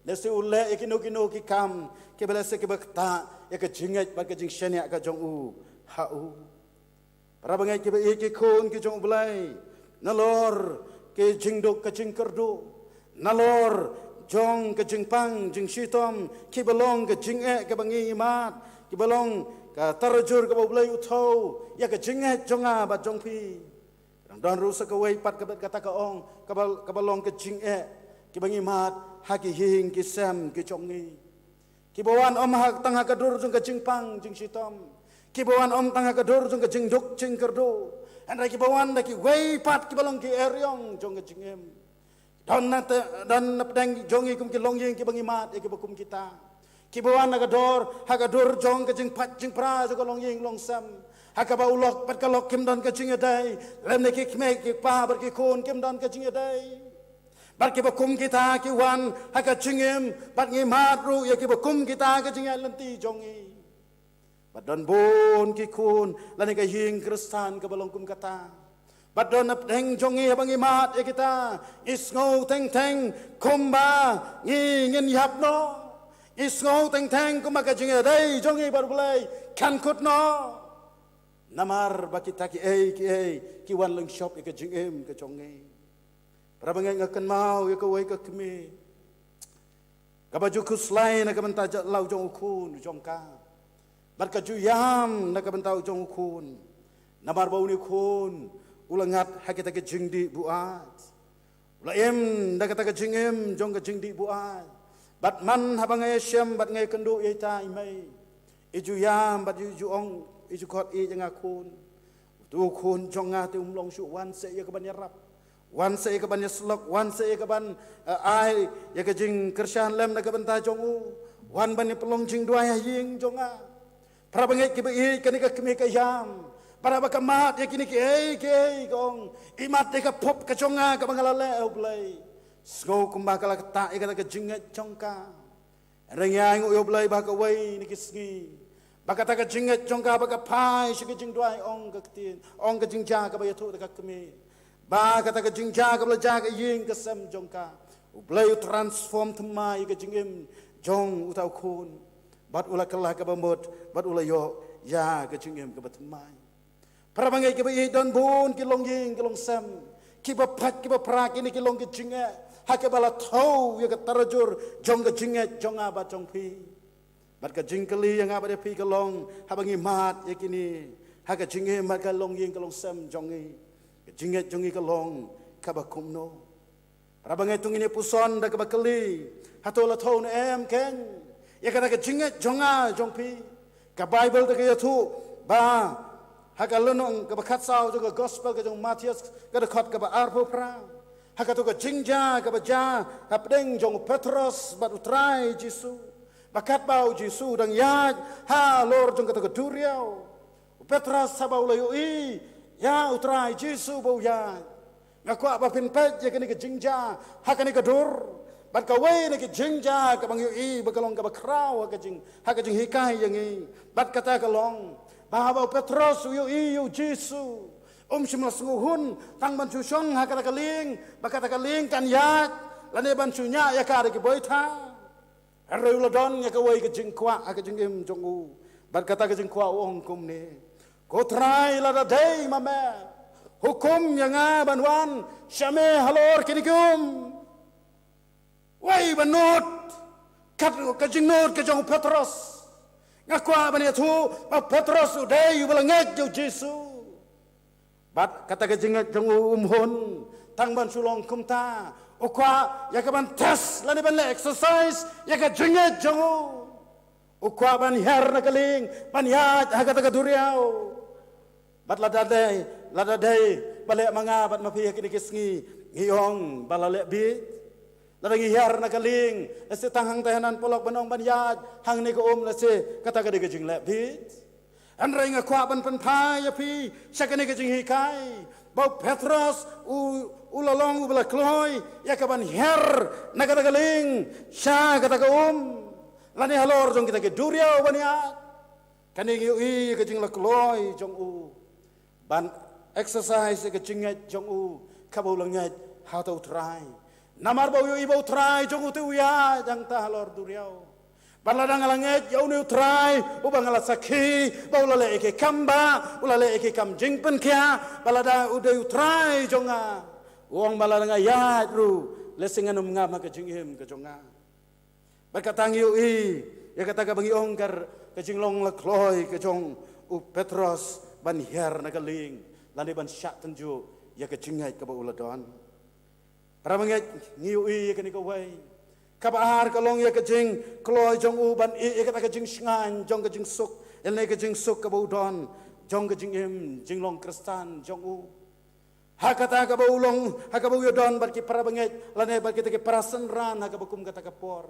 lehse u leh ïa kino kino ki kam kiba lehse kiba ktah ïa ka jingngeit bad ka jingshaniah ka jong u ha u. Para bangeit kiba ïeit, ki khun ki jong U Blei, nalor ki jingduk ka jingkyrduh, nalor jong ka jingpang jingshitom kiba long ka jingeh kaba ngi mad, kiba long ka tarajur kaba U Blei u thew ïa ka jingngeit jong nga bad jong phi. Dang don ruh sa kawei pat kaba, kata ka ong, kaba, kaba long ka jingeh kiba ngi mad ha ki ïing ki sem ki jong ngi. Kiba wan ym ha, tang ha ka dur jong ka jingpang jingshitom. Kiba wan ym tang ha ka dur jong ka jingduk jingkyrduh. Hynrei kiba wan da kiwei pat kiba long ki eriong jong ka jingim. Don na te, don na pdeng jong ngi kum ki longïing kiba ngi mad ïa kiba kum kita. Kiba wan ha ka dur, ha ka dur jong ka jingpait jingpra jong ka longïing longsem. Ha kaba u lok bad ka lok kim don ka jingïadei, lymne ki kmie ki kpa bad ki khun kim don ka jingïadei. Bad kiba kum kita ki wan ha ka jingim, bad ngi mad ruh ïa kiba kum kita ka jingïaid lynti jong ngi. Bad don bun ki khun lane ka ïing Khristan kaba long kum kata. Bad don na pdeng jong ngi haba ngi mad ïa kita, ngi sngew teng teng kumba ngi ngin ïap noh. Ngi sngew teng teng kumba ka jingïadei jong ngi bad U Blei kan kut noh. Namar ba kita kiei kiei ki wan lyngshop ïa ka jingim ka jong ngi. Para bangeit, nga kynmaw ïa kawei ka kmie kaba ju khuslai na ka bynta jong, la u jong u khun u jong ka. Bad ka ju ïam na ka bynta u jong u khun. Namar ba une u khun u la ngat ha kita ki jingdih buaid. U la im da kata ka jingim jong ka jingdih buaid. Bad man haba nga ïashem bad nga ïakynduh ïa ita i mei, i ju ïam bad i ju ong, i ju khot ïa nga khun. Utu u khun jong nga te um long shuh, wan seh ïa kaban ïarap, wan seh ïa kaban ïasyllok, wan seh ïa kaban, eh, ai ïa ka jingkyrshan lem na ka bynta jong u. Wan ban ïa pynlong jingduwai ha ïing jong nga. Para bangeit kiba ïeit, kane ka kmie ka ïam. Para ba ka mad ïa kine kiei kiei ka ong, i mad ïa ka pop ka jong nga kaba nga la leh, ah U Blei. Sngew kumba ka la ktah ïa kata ka jingngeit jong ka. Hynrei ngi ainguh, ah U Blei, ba kawei na ki sngi, ba kata ka jingngeit jong ka ba ka phai sha ka jingduwai, ong ka ktien, ong ka jingjia kaba ïathuh da ka kmie, ba kata ka jingjia kaba la jia ha ka ïing ka sem jong ka, U Blei u transform thymmai ïa ka jingim jong uta u khun. Bad u la kylla kaba mut, bad u la ïoh ïa ka jingim kaba thymmai. Para bangeit kiba ïeit, don bun ki longïing ki longsem kiba pait kiba pra, kine ki long ki jingeh ha kaba la thew ïa ka tarajur jong ka jingngeit jong nga bad jong phi. Bad ka jingkylli ïa nga bad ïa phi ka long, haba ngi mad ïa kine ha ka jingim bad ka longïing ka longsem jong ngi, ka jingngeit jong ngi ka long kaba kumno? Para bangeit, to ngin ïa puson da kaba kylli, hato la thew ne em kein ïa kata ka jingngeit jong nga jong phi? Ka Baibl te ka ïathuh ba ha ka lynnong kaba khatsaw jong ka Gospel ka jong u Mathaios, ka dkhot kaba arphew phra, ha kato ka jingjia kaba jia hapdeng jong u Petros bad U Trai Jisu, ba katba U Jisu u dang ïaid halor jong kato ka duriaw, u Petros haba u la ïohi ïa U Trai Jisu ba u ïaid. Nga kwah ba phin peit ïa kane ka jingjia ha kane ka dur. Bad kawei na ka jingjia kaba ngi ïohi ba ka long kaba khraw ha ka jing, ha ka jinghikai ïa ngi, bad kata ka long ba haba u Petros u ïohi ïa U Jisu, um shym la sngewhun tang ban shu shong ha kata ka lieng ba kata ka lieng kan ïaid, lane ban shu ñiah ïa ka da ki boitha. Hynrei u la don ïa kawei ka jingkwah ha ka jingim jong u. Bad kata ka jingkwah u ong kumne: Ko Trai, lada dei ma me, hukum ïa nga ban wan sha me halor kine ki um. Wei ba nud kat ka jingnud ka jong u Petros. Nga kwah ban ïathuh ba u Petros u dei uba la ngeit ïa U Jisu. Bad kata ka jingngeit jong u um hun tang ban shu long kumta. U kwah ïa ka ban test lane ban leh exercise ïa ka jingngeit jong u. U kwah ban hiar na ka lieng, ban ïaid ha kata ka duriaw. Bad lada dei, lada dei ba leh ma nga bad ma phi ha kine ki sngi, ngi ong ba la leh bit. Lada ngi hiar na ka lieng, lehse tang hangtai hanan paralok ban ong ban ïaid hangne ka um, lehse kata ka dei ka jingleh bit. Hynrei nga kwah ban pynphai ïa phi sha kane ka jinghikai ba u Petros u, u la long uba la kloi ïa ka ban hiar na kata ka lieng sha kata ka um, lane halor jong kita ki duriaw ban ïaid. Kane ngi ïohi ïa ka jinglakloi jong u ban exercise ïa ka jingngeit jong u kaba u la ngeit ha uta u Trai. Namar ba u ïohi ba u Trai jong u te u ïaid hangta halor duriaw. Bad lada nga la ngeit ïa une u Trai uba nga la sakhi ba u la leh ïa ki kam bah, u la leh ïa ki kam jingpynkhiah, bad lada u dei u Trai jong nga, u ong ba lada nga ïaid ruh, lehse ngan ym ngam ha ka jingim ka jong nga. Bad kata ngi ïohi ïa kata kaba ngi ong ka, ka jinglong lakloi ka jong u Petros ban hiar na ka lieng lane ban shah tynjuh ïa ka jingngeit kaba u la don. Para bangeit, ngi ïohi ïa kane kawei. Kaba ar ka long ïa ka jingkloi jong u ban ïeh ïa kata ka jingshngaiñ jong ka jingsuk, ïa lane ka jingsuk kaba u don jong ka jingim jinglong Khristan jong u. Ha kata kaba u long, ha kaba u ïadon bad ki para bangeit lane bad kita ki para synran ha kaba kum kata ka por,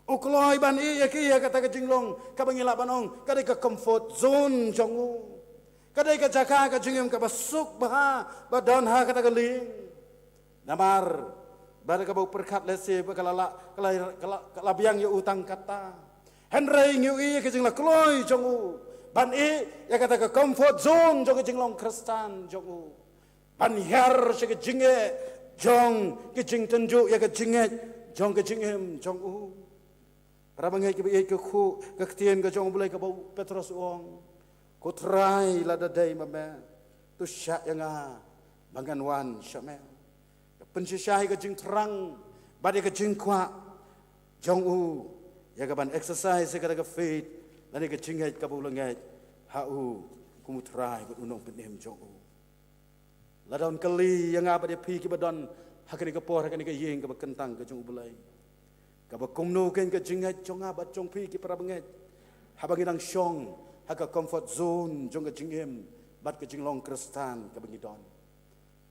u kloi ban ïeh ïa ki ha kata ka jinglong kaba ngi lah ban ong ka dei ka comfort zone jong u. Ka dei ka jaka ka jingim kaba suk bha ba don ha kata ka lieng. Namar ba da kaba u pyrkhat lehse ba ka la, ka la, ka la, ka la biang ïa u tang kata. Hynrei ngi ïohi ïa ka jinglakloi jong u ban ïeh ïa kata ka comfort zone jong ka jinglong Khristan jong u, ban hiar sha ka jingeh jong ka jingtynjuh ïa ka jingngeit jong ka jingim jong u. Para bangeit kiba ïeit, ka khu, ka ktien ka jong U Blei kaba u Petros u ong, ko Trai, lada dei ma me, to shah ïa nga ba ngan wan sha me. Ka pynshisha ïa ka jingthrang bad ïa ka jingkwah jong u ïa ka ban exercise ïa kata ka faith lane ka jingngeit kaba u la ngeit ha u kum u Trai bad u nongpynim jong u. Lada un kylli ïa nga bad ïa phi kiba don ha kane ka por, ha kane ka ïing kaba kyntang ka jong U Blei, kaba kumno kein ka jingngeit jong nga bad jong phi ki para bangeit haba ngi dang shong ha ka comfort zone jong ka jingim bad ka jinglong Khristan kaba ngi don?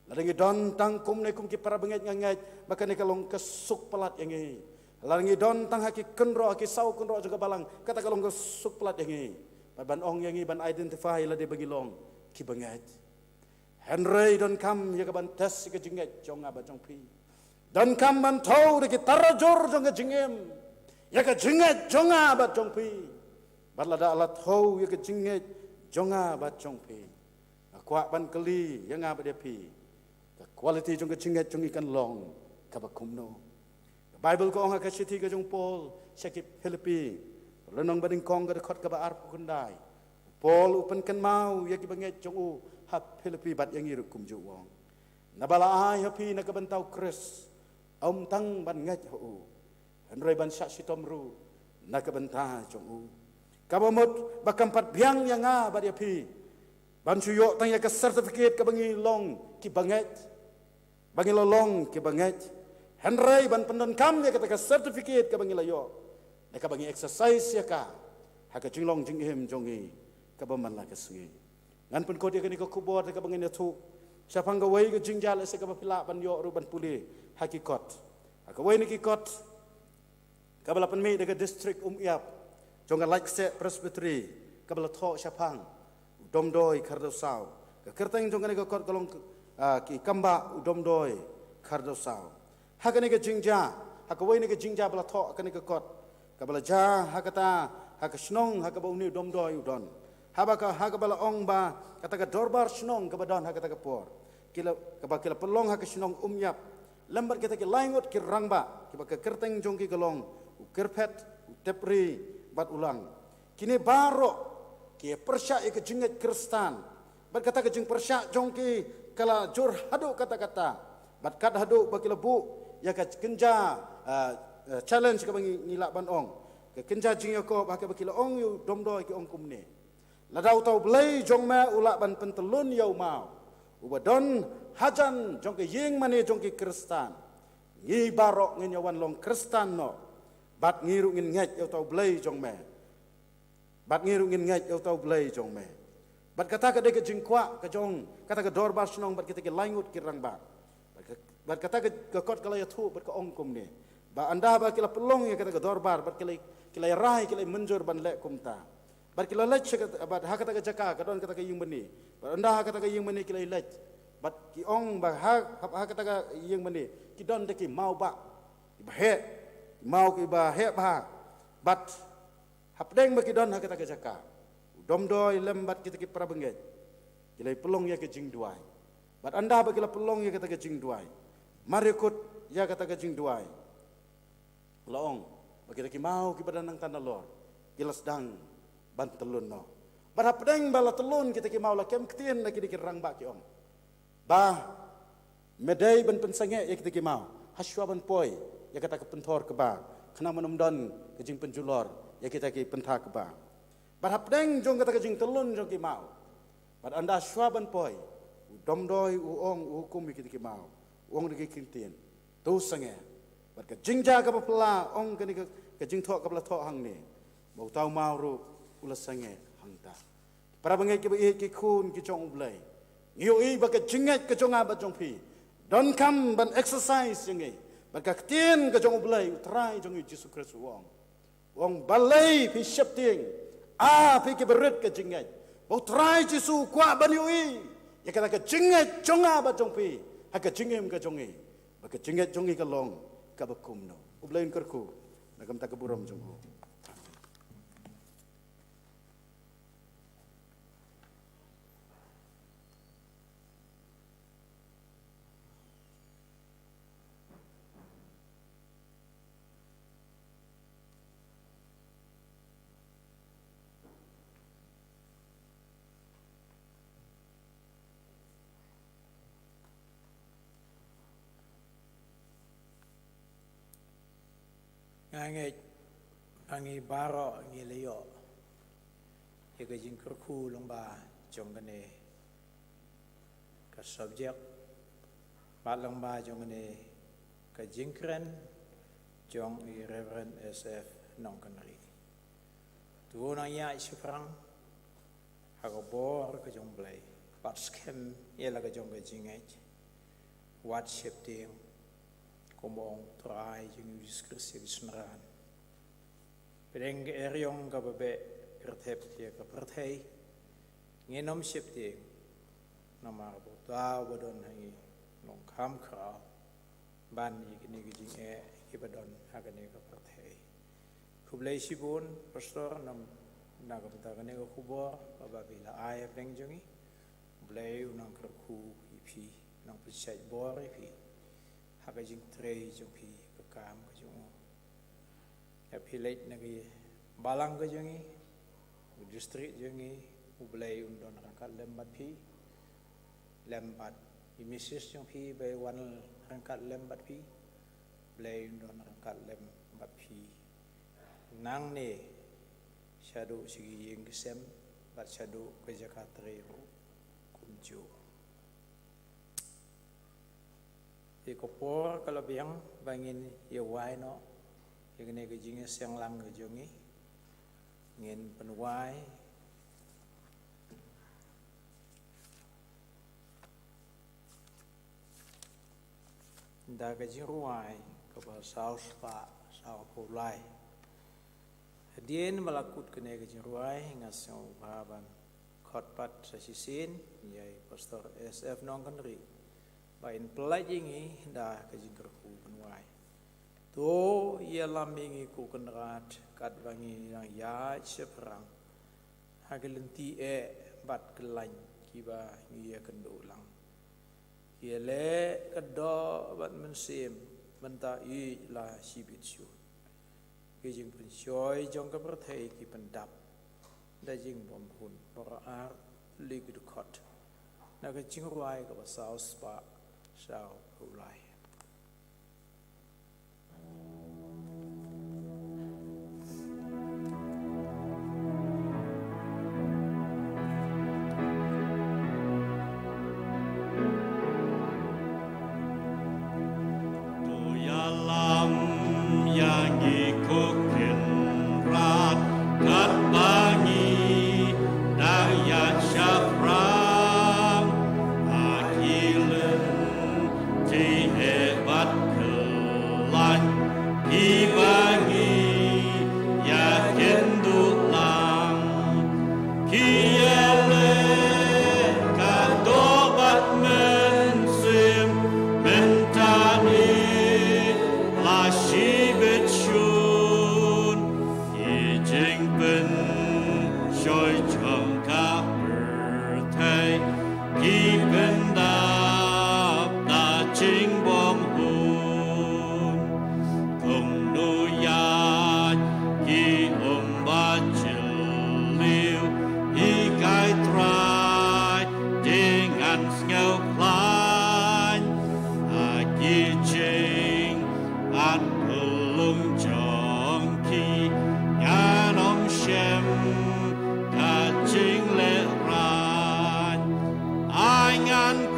Lada ngi don tang kumne kum ki para bangeit, nga ngeit ba kane ka long ka suk palat ïa ngi. Lada ngi don tang ha ki kynroh, ha ki saw kynroh jong ka balang, kata ka long ka suk palat ïa ngi. Bad ban ong ïa ngi ban identify lade ba ngi long ki bangeit. Hynrei donkam ïa ka ban test ïa ka jingngeit jong nga bad jong phi. Donkam ban thew da ki tarajur jong ka jingim ïa ka jingngeit jong nga bad jong phi. Bad lada la thew ïa ka jingngeit jong nga bad jong phi, nga kwah ban kylli ïa nga bad ïa phi, ka quality jong ka jingngeit jong ngi kan long kaba kumno? Ka Baibl ka ong ha ka shithi ka jong u Paul sha ki Philippi, lynnong ba nyngkong, ka dkhot kaba arphew khyndai. U Paul u pynkynmaw ïa ki bangeit jong u ha Philippi bad ïa ngi ruh kumjuh, u ong, naba la ai ha phi na ka bynta u Khrist, ym tang ban ngeit ha u, hynrei ban shah shitom ruh na ka bynta jong u. Kaba mut ba kam pat biang ïa nga bad ïa phi ban shu ïoh tang ïa ka certificate kaba ngi long ki bangeit, ba ngi la long ki bangeit, hynrei ban pyndonkam ïa kata ka certificate kaba ngi la ïoh da kaba ngi exercise ïa ka ha ka jinglong jingim jong ngi kaba man la ka sngi. Ngan pynkut ïa kane ka khubor da kaba ngin ïathuh shaphang kawei ka jingjia, lehse kaba phi lah ban ïoh ruh ban pule ha ki kot. Ha kawei na ki kot kaba la pynmih da ka district Umïap jong ka Laitseh Presbytery, kaba la thoh shaphang u Domdoi Khardewsaw. Ka kyrteng jong kane ka kot ka long, ah, Ki Kambah u Domdoi Khardewsaw. Ha kane ka jingjia, ha kawei na ka jingjia ba la thoh ha kane ka kot, kaba la jia ha kata, ha ka shnong ha kaba une u Domdoi u don. Haba ka, ha kaba la ong ba kata ka dorbar shnong kaba don ha kata ka por, ki la, kaba ki la pynlong ha ka shnong Umïap, lem bad kita ki lai ngut ki rangbah kiba ka kyrteng jong ki ka long u Kyrphet, u Tepri bad u Lang. Kine baroh ki pyrshah ïa ka jingngeit Khristan. Bad kata ka jingpyrshah jong ki ka la jur haduh katta katta. Bad kat haduh ba ki la buh ïa ka kynja, ah, ah, challenge kaba ngi, ngi lah ban ong, ka kynja jingïakob, ha kaba ki la ong ïa u Domdoi, ki ong kumne: Lada uta U Blei jong me u lah ban pyntyllun ïa u maw uba don hajan jong ka ïing mane jong ki Khristan, Ngi baroh ngin ïa wan long Khristan noh. Bad ngi ruh ngin ngeit ïa uta u Blei jong me. Bad ngi ruh ngin ngeit ïa uta u Blei jong me. Bad kata ka dei ka jingkwah ka jong kata ka dorbar shnong bad kita ki lai ngut ki rangbah. Bad ka, bad kata ka, ka kot ka la ïathuh bad ka ong kumne. Ba ynda ba ki la pynlong ïa kata ka dorbar bad ki la, ki la rai, ki la mynjur ban leh kumta. Bad ki la leit sha kata, bad ha kata ka jaka ka don kata ka ïing mane. Bad ynda ha kata ka ïing mane ki la leit. Bad ki ong ba ha, ha, ha kata ka ïing mane ki don da ki maw bah kiba heh, ki maw kiba heh bha. Bad hapdeng ba ki don ha kata ka jaka, u Domdoi lem bad kita ki parabangeit ki la pynlong ïa ka jingduwai. Bad ynda ba ki la pynlong ïa kata ka jingduwai, mar ïa kut ïa kata ka jingduwai, la ong ba kita ki maw kiba dang nangta nalor ki la sdang ban tyllun noh. Bad hapdeng ba la tyllun kita ki maw, la kem ktien na kine ki rangbah, ki ong ba me dei ban pynsangeh ïa kita ki maw ha shuwa ban poi ïa kata ka pynthor kba, khnang ban ym don ka jingpynjulor ïa kita ki pynthor kba. Bad hapdeng jong kata ka jingtyllun jong ki maw, bad ynda shuwa ban poi, u Domdoi u ong, u hukum ïa kita ki maw, u ong da ki ktien, to sangeh. Bad ka jingjia kaba phylla, ong kane ka, ka jingthoh kaba la thoh hangne, ba uta u maw ruh u la sangeh hangta. Parabangeit kiba ïeit, ki khun ki jong U Blei, ngi ïohi ba ka jingngeit ka jong nga bad jong phi donkam ban exercise ïa ngi. Bad ka ktien ka jong U Blei, U Trai jong ngi Jisu Khrist u ong, u ong, balei phi sheptieng, ah phi kiba rit ka jingngeit? Ba U Trai Jisu u kwah ban ïohi ïa kata ka jingngeit jong nga bad jong phi ha ka jingim ka jong ngi, ba ka jingngeit jong ngi ka long kaba kumno. U Blei un kyrkhu na ka bynta ka burom jong u. Nga ngeit ba ngi baroh ngi la ïoh ïa ka jingkyrkhu lyngba jong kane ka subject, bad lyngba jong kane ka jingkren jong i Reverend S F Nongkynrih. To nang ïaid shaphrang ha ka bor ka jong U Blei, bad skhem ïa la ka jong ka jingngeit, wat sheptieng, kumba ong U Trai jong ngi U Jisu Khrist ïa ki synran. Pdeng ka eriong kaba beh kyrthep ïa ka pyrthei, ngin ym sheptieng, namar ba uta uba don ha ngi u long kham khraw ban ïa kine ki jingeh kiba don ha kane ka pyrthei. Khublei shibun Pastor, na, na ka bynta kane ka khubor kaba phi la ai hapdeng jong ngi. U Blei u nang kyrkhu ïa phi, u nang pynshait bor ïa phi ha ka jingtrei jong phi ka kam ka jong u. Ïa phi leit na ka balang ka jong ngi, u district jong ngi, U Blei un don ryngkat lem bad phi, lem bad i Missus jong phi ba wan ryngkat lem bad phi. U Blei un don ryngkat lem bad phi nangne shaduh sha ki ïing ki sem bad shaduh ka jaka trei ruh kumjuh. Te ka por ka la biang ba ngin ïa wai noh ïa kane ka jingïaseng lang ka jong ngi. Ngin pynwai da ka jingrwai kaba saw spah saw phew lai. Hadien ba la kut kane ka jingrwai, nga sngewbha ban khot pat sa shisien ïa i Pastor S F Nongkynrih ba in pyllait ïa ngi da ka jingkyrkhu ban wai. To ïalam ïa ngi ko Kynrad katba ngi dang ïaid shaphrang ha ki lynti eh bad ki lain kiba ngi ïakynduh lang. Ïaleh ka doh bad mynsiem mynta ïeit la shibit shuh. Ki jingpynshoi jong ka pyrthei ki pyndap da jingbymhun. Baroh ar, plie ki dkhot na ka jingrwai kaba saw spah saw phew lai.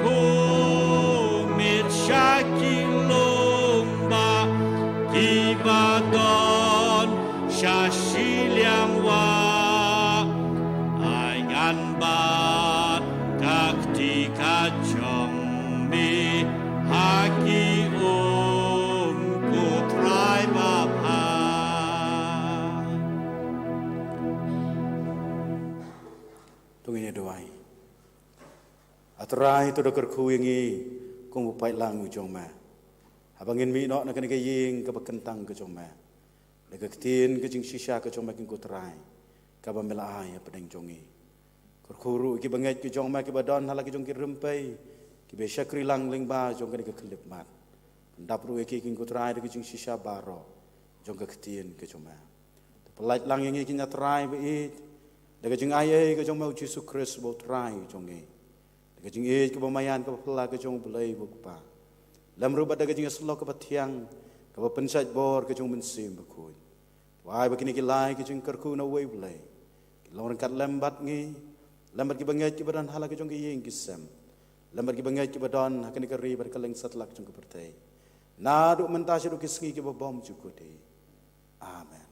Kumit sha ki lum ba ki ba don sha shiliang wah. Ai ngan bat ka kti ka jong me ha ki um ko Trai babha. To ngin ïa duwai. A Trai, to da kyrkhu ïa ngi kum u paidlang u jong me, haba ngin mih noh na kane ka ïing kaba kyntang ka jong me, da ka ktien ka jingshisha ka jong me, ko Trai, kaba me la ai hapdeng jong ngi. Kyrkhu ruh ïa ki bangeit ki jong me kiba don ha la ki jong ki rympei, kiba shakri lang lyngba jong kane ka khyllipmat. Pyndap ruh ïa ki, ko Trai, da ka jingshisha baroh jong ka ktien ka jong me. To pyllait lang ïa ngi, ko Trai ba ïeit, da ka jingaiei ka jong me u Jisu Khrist ba u Trai jong ngi, da ka jingïeit kaba maïan kaba phylla ka jong u Blei u Kpa, lem ruh bad da ka jingïasyllok kaba thiang kaba pynshait bor ka jong u Mynsiem Bakhuid. To ai ba kine ki lai ki jingkyrkhu na uwei u Blei ki long ryngkat lem bad ngi, lem bad ki bangeit kiba don ha la ki jong ki ïing ki sem, lem bad ki bangeit kiba don ha kane ka ri bad ka lyngsatlak jong ka pyrthei, naduh mynta shaduh ki sngi kiba bymjukut hi. Amen.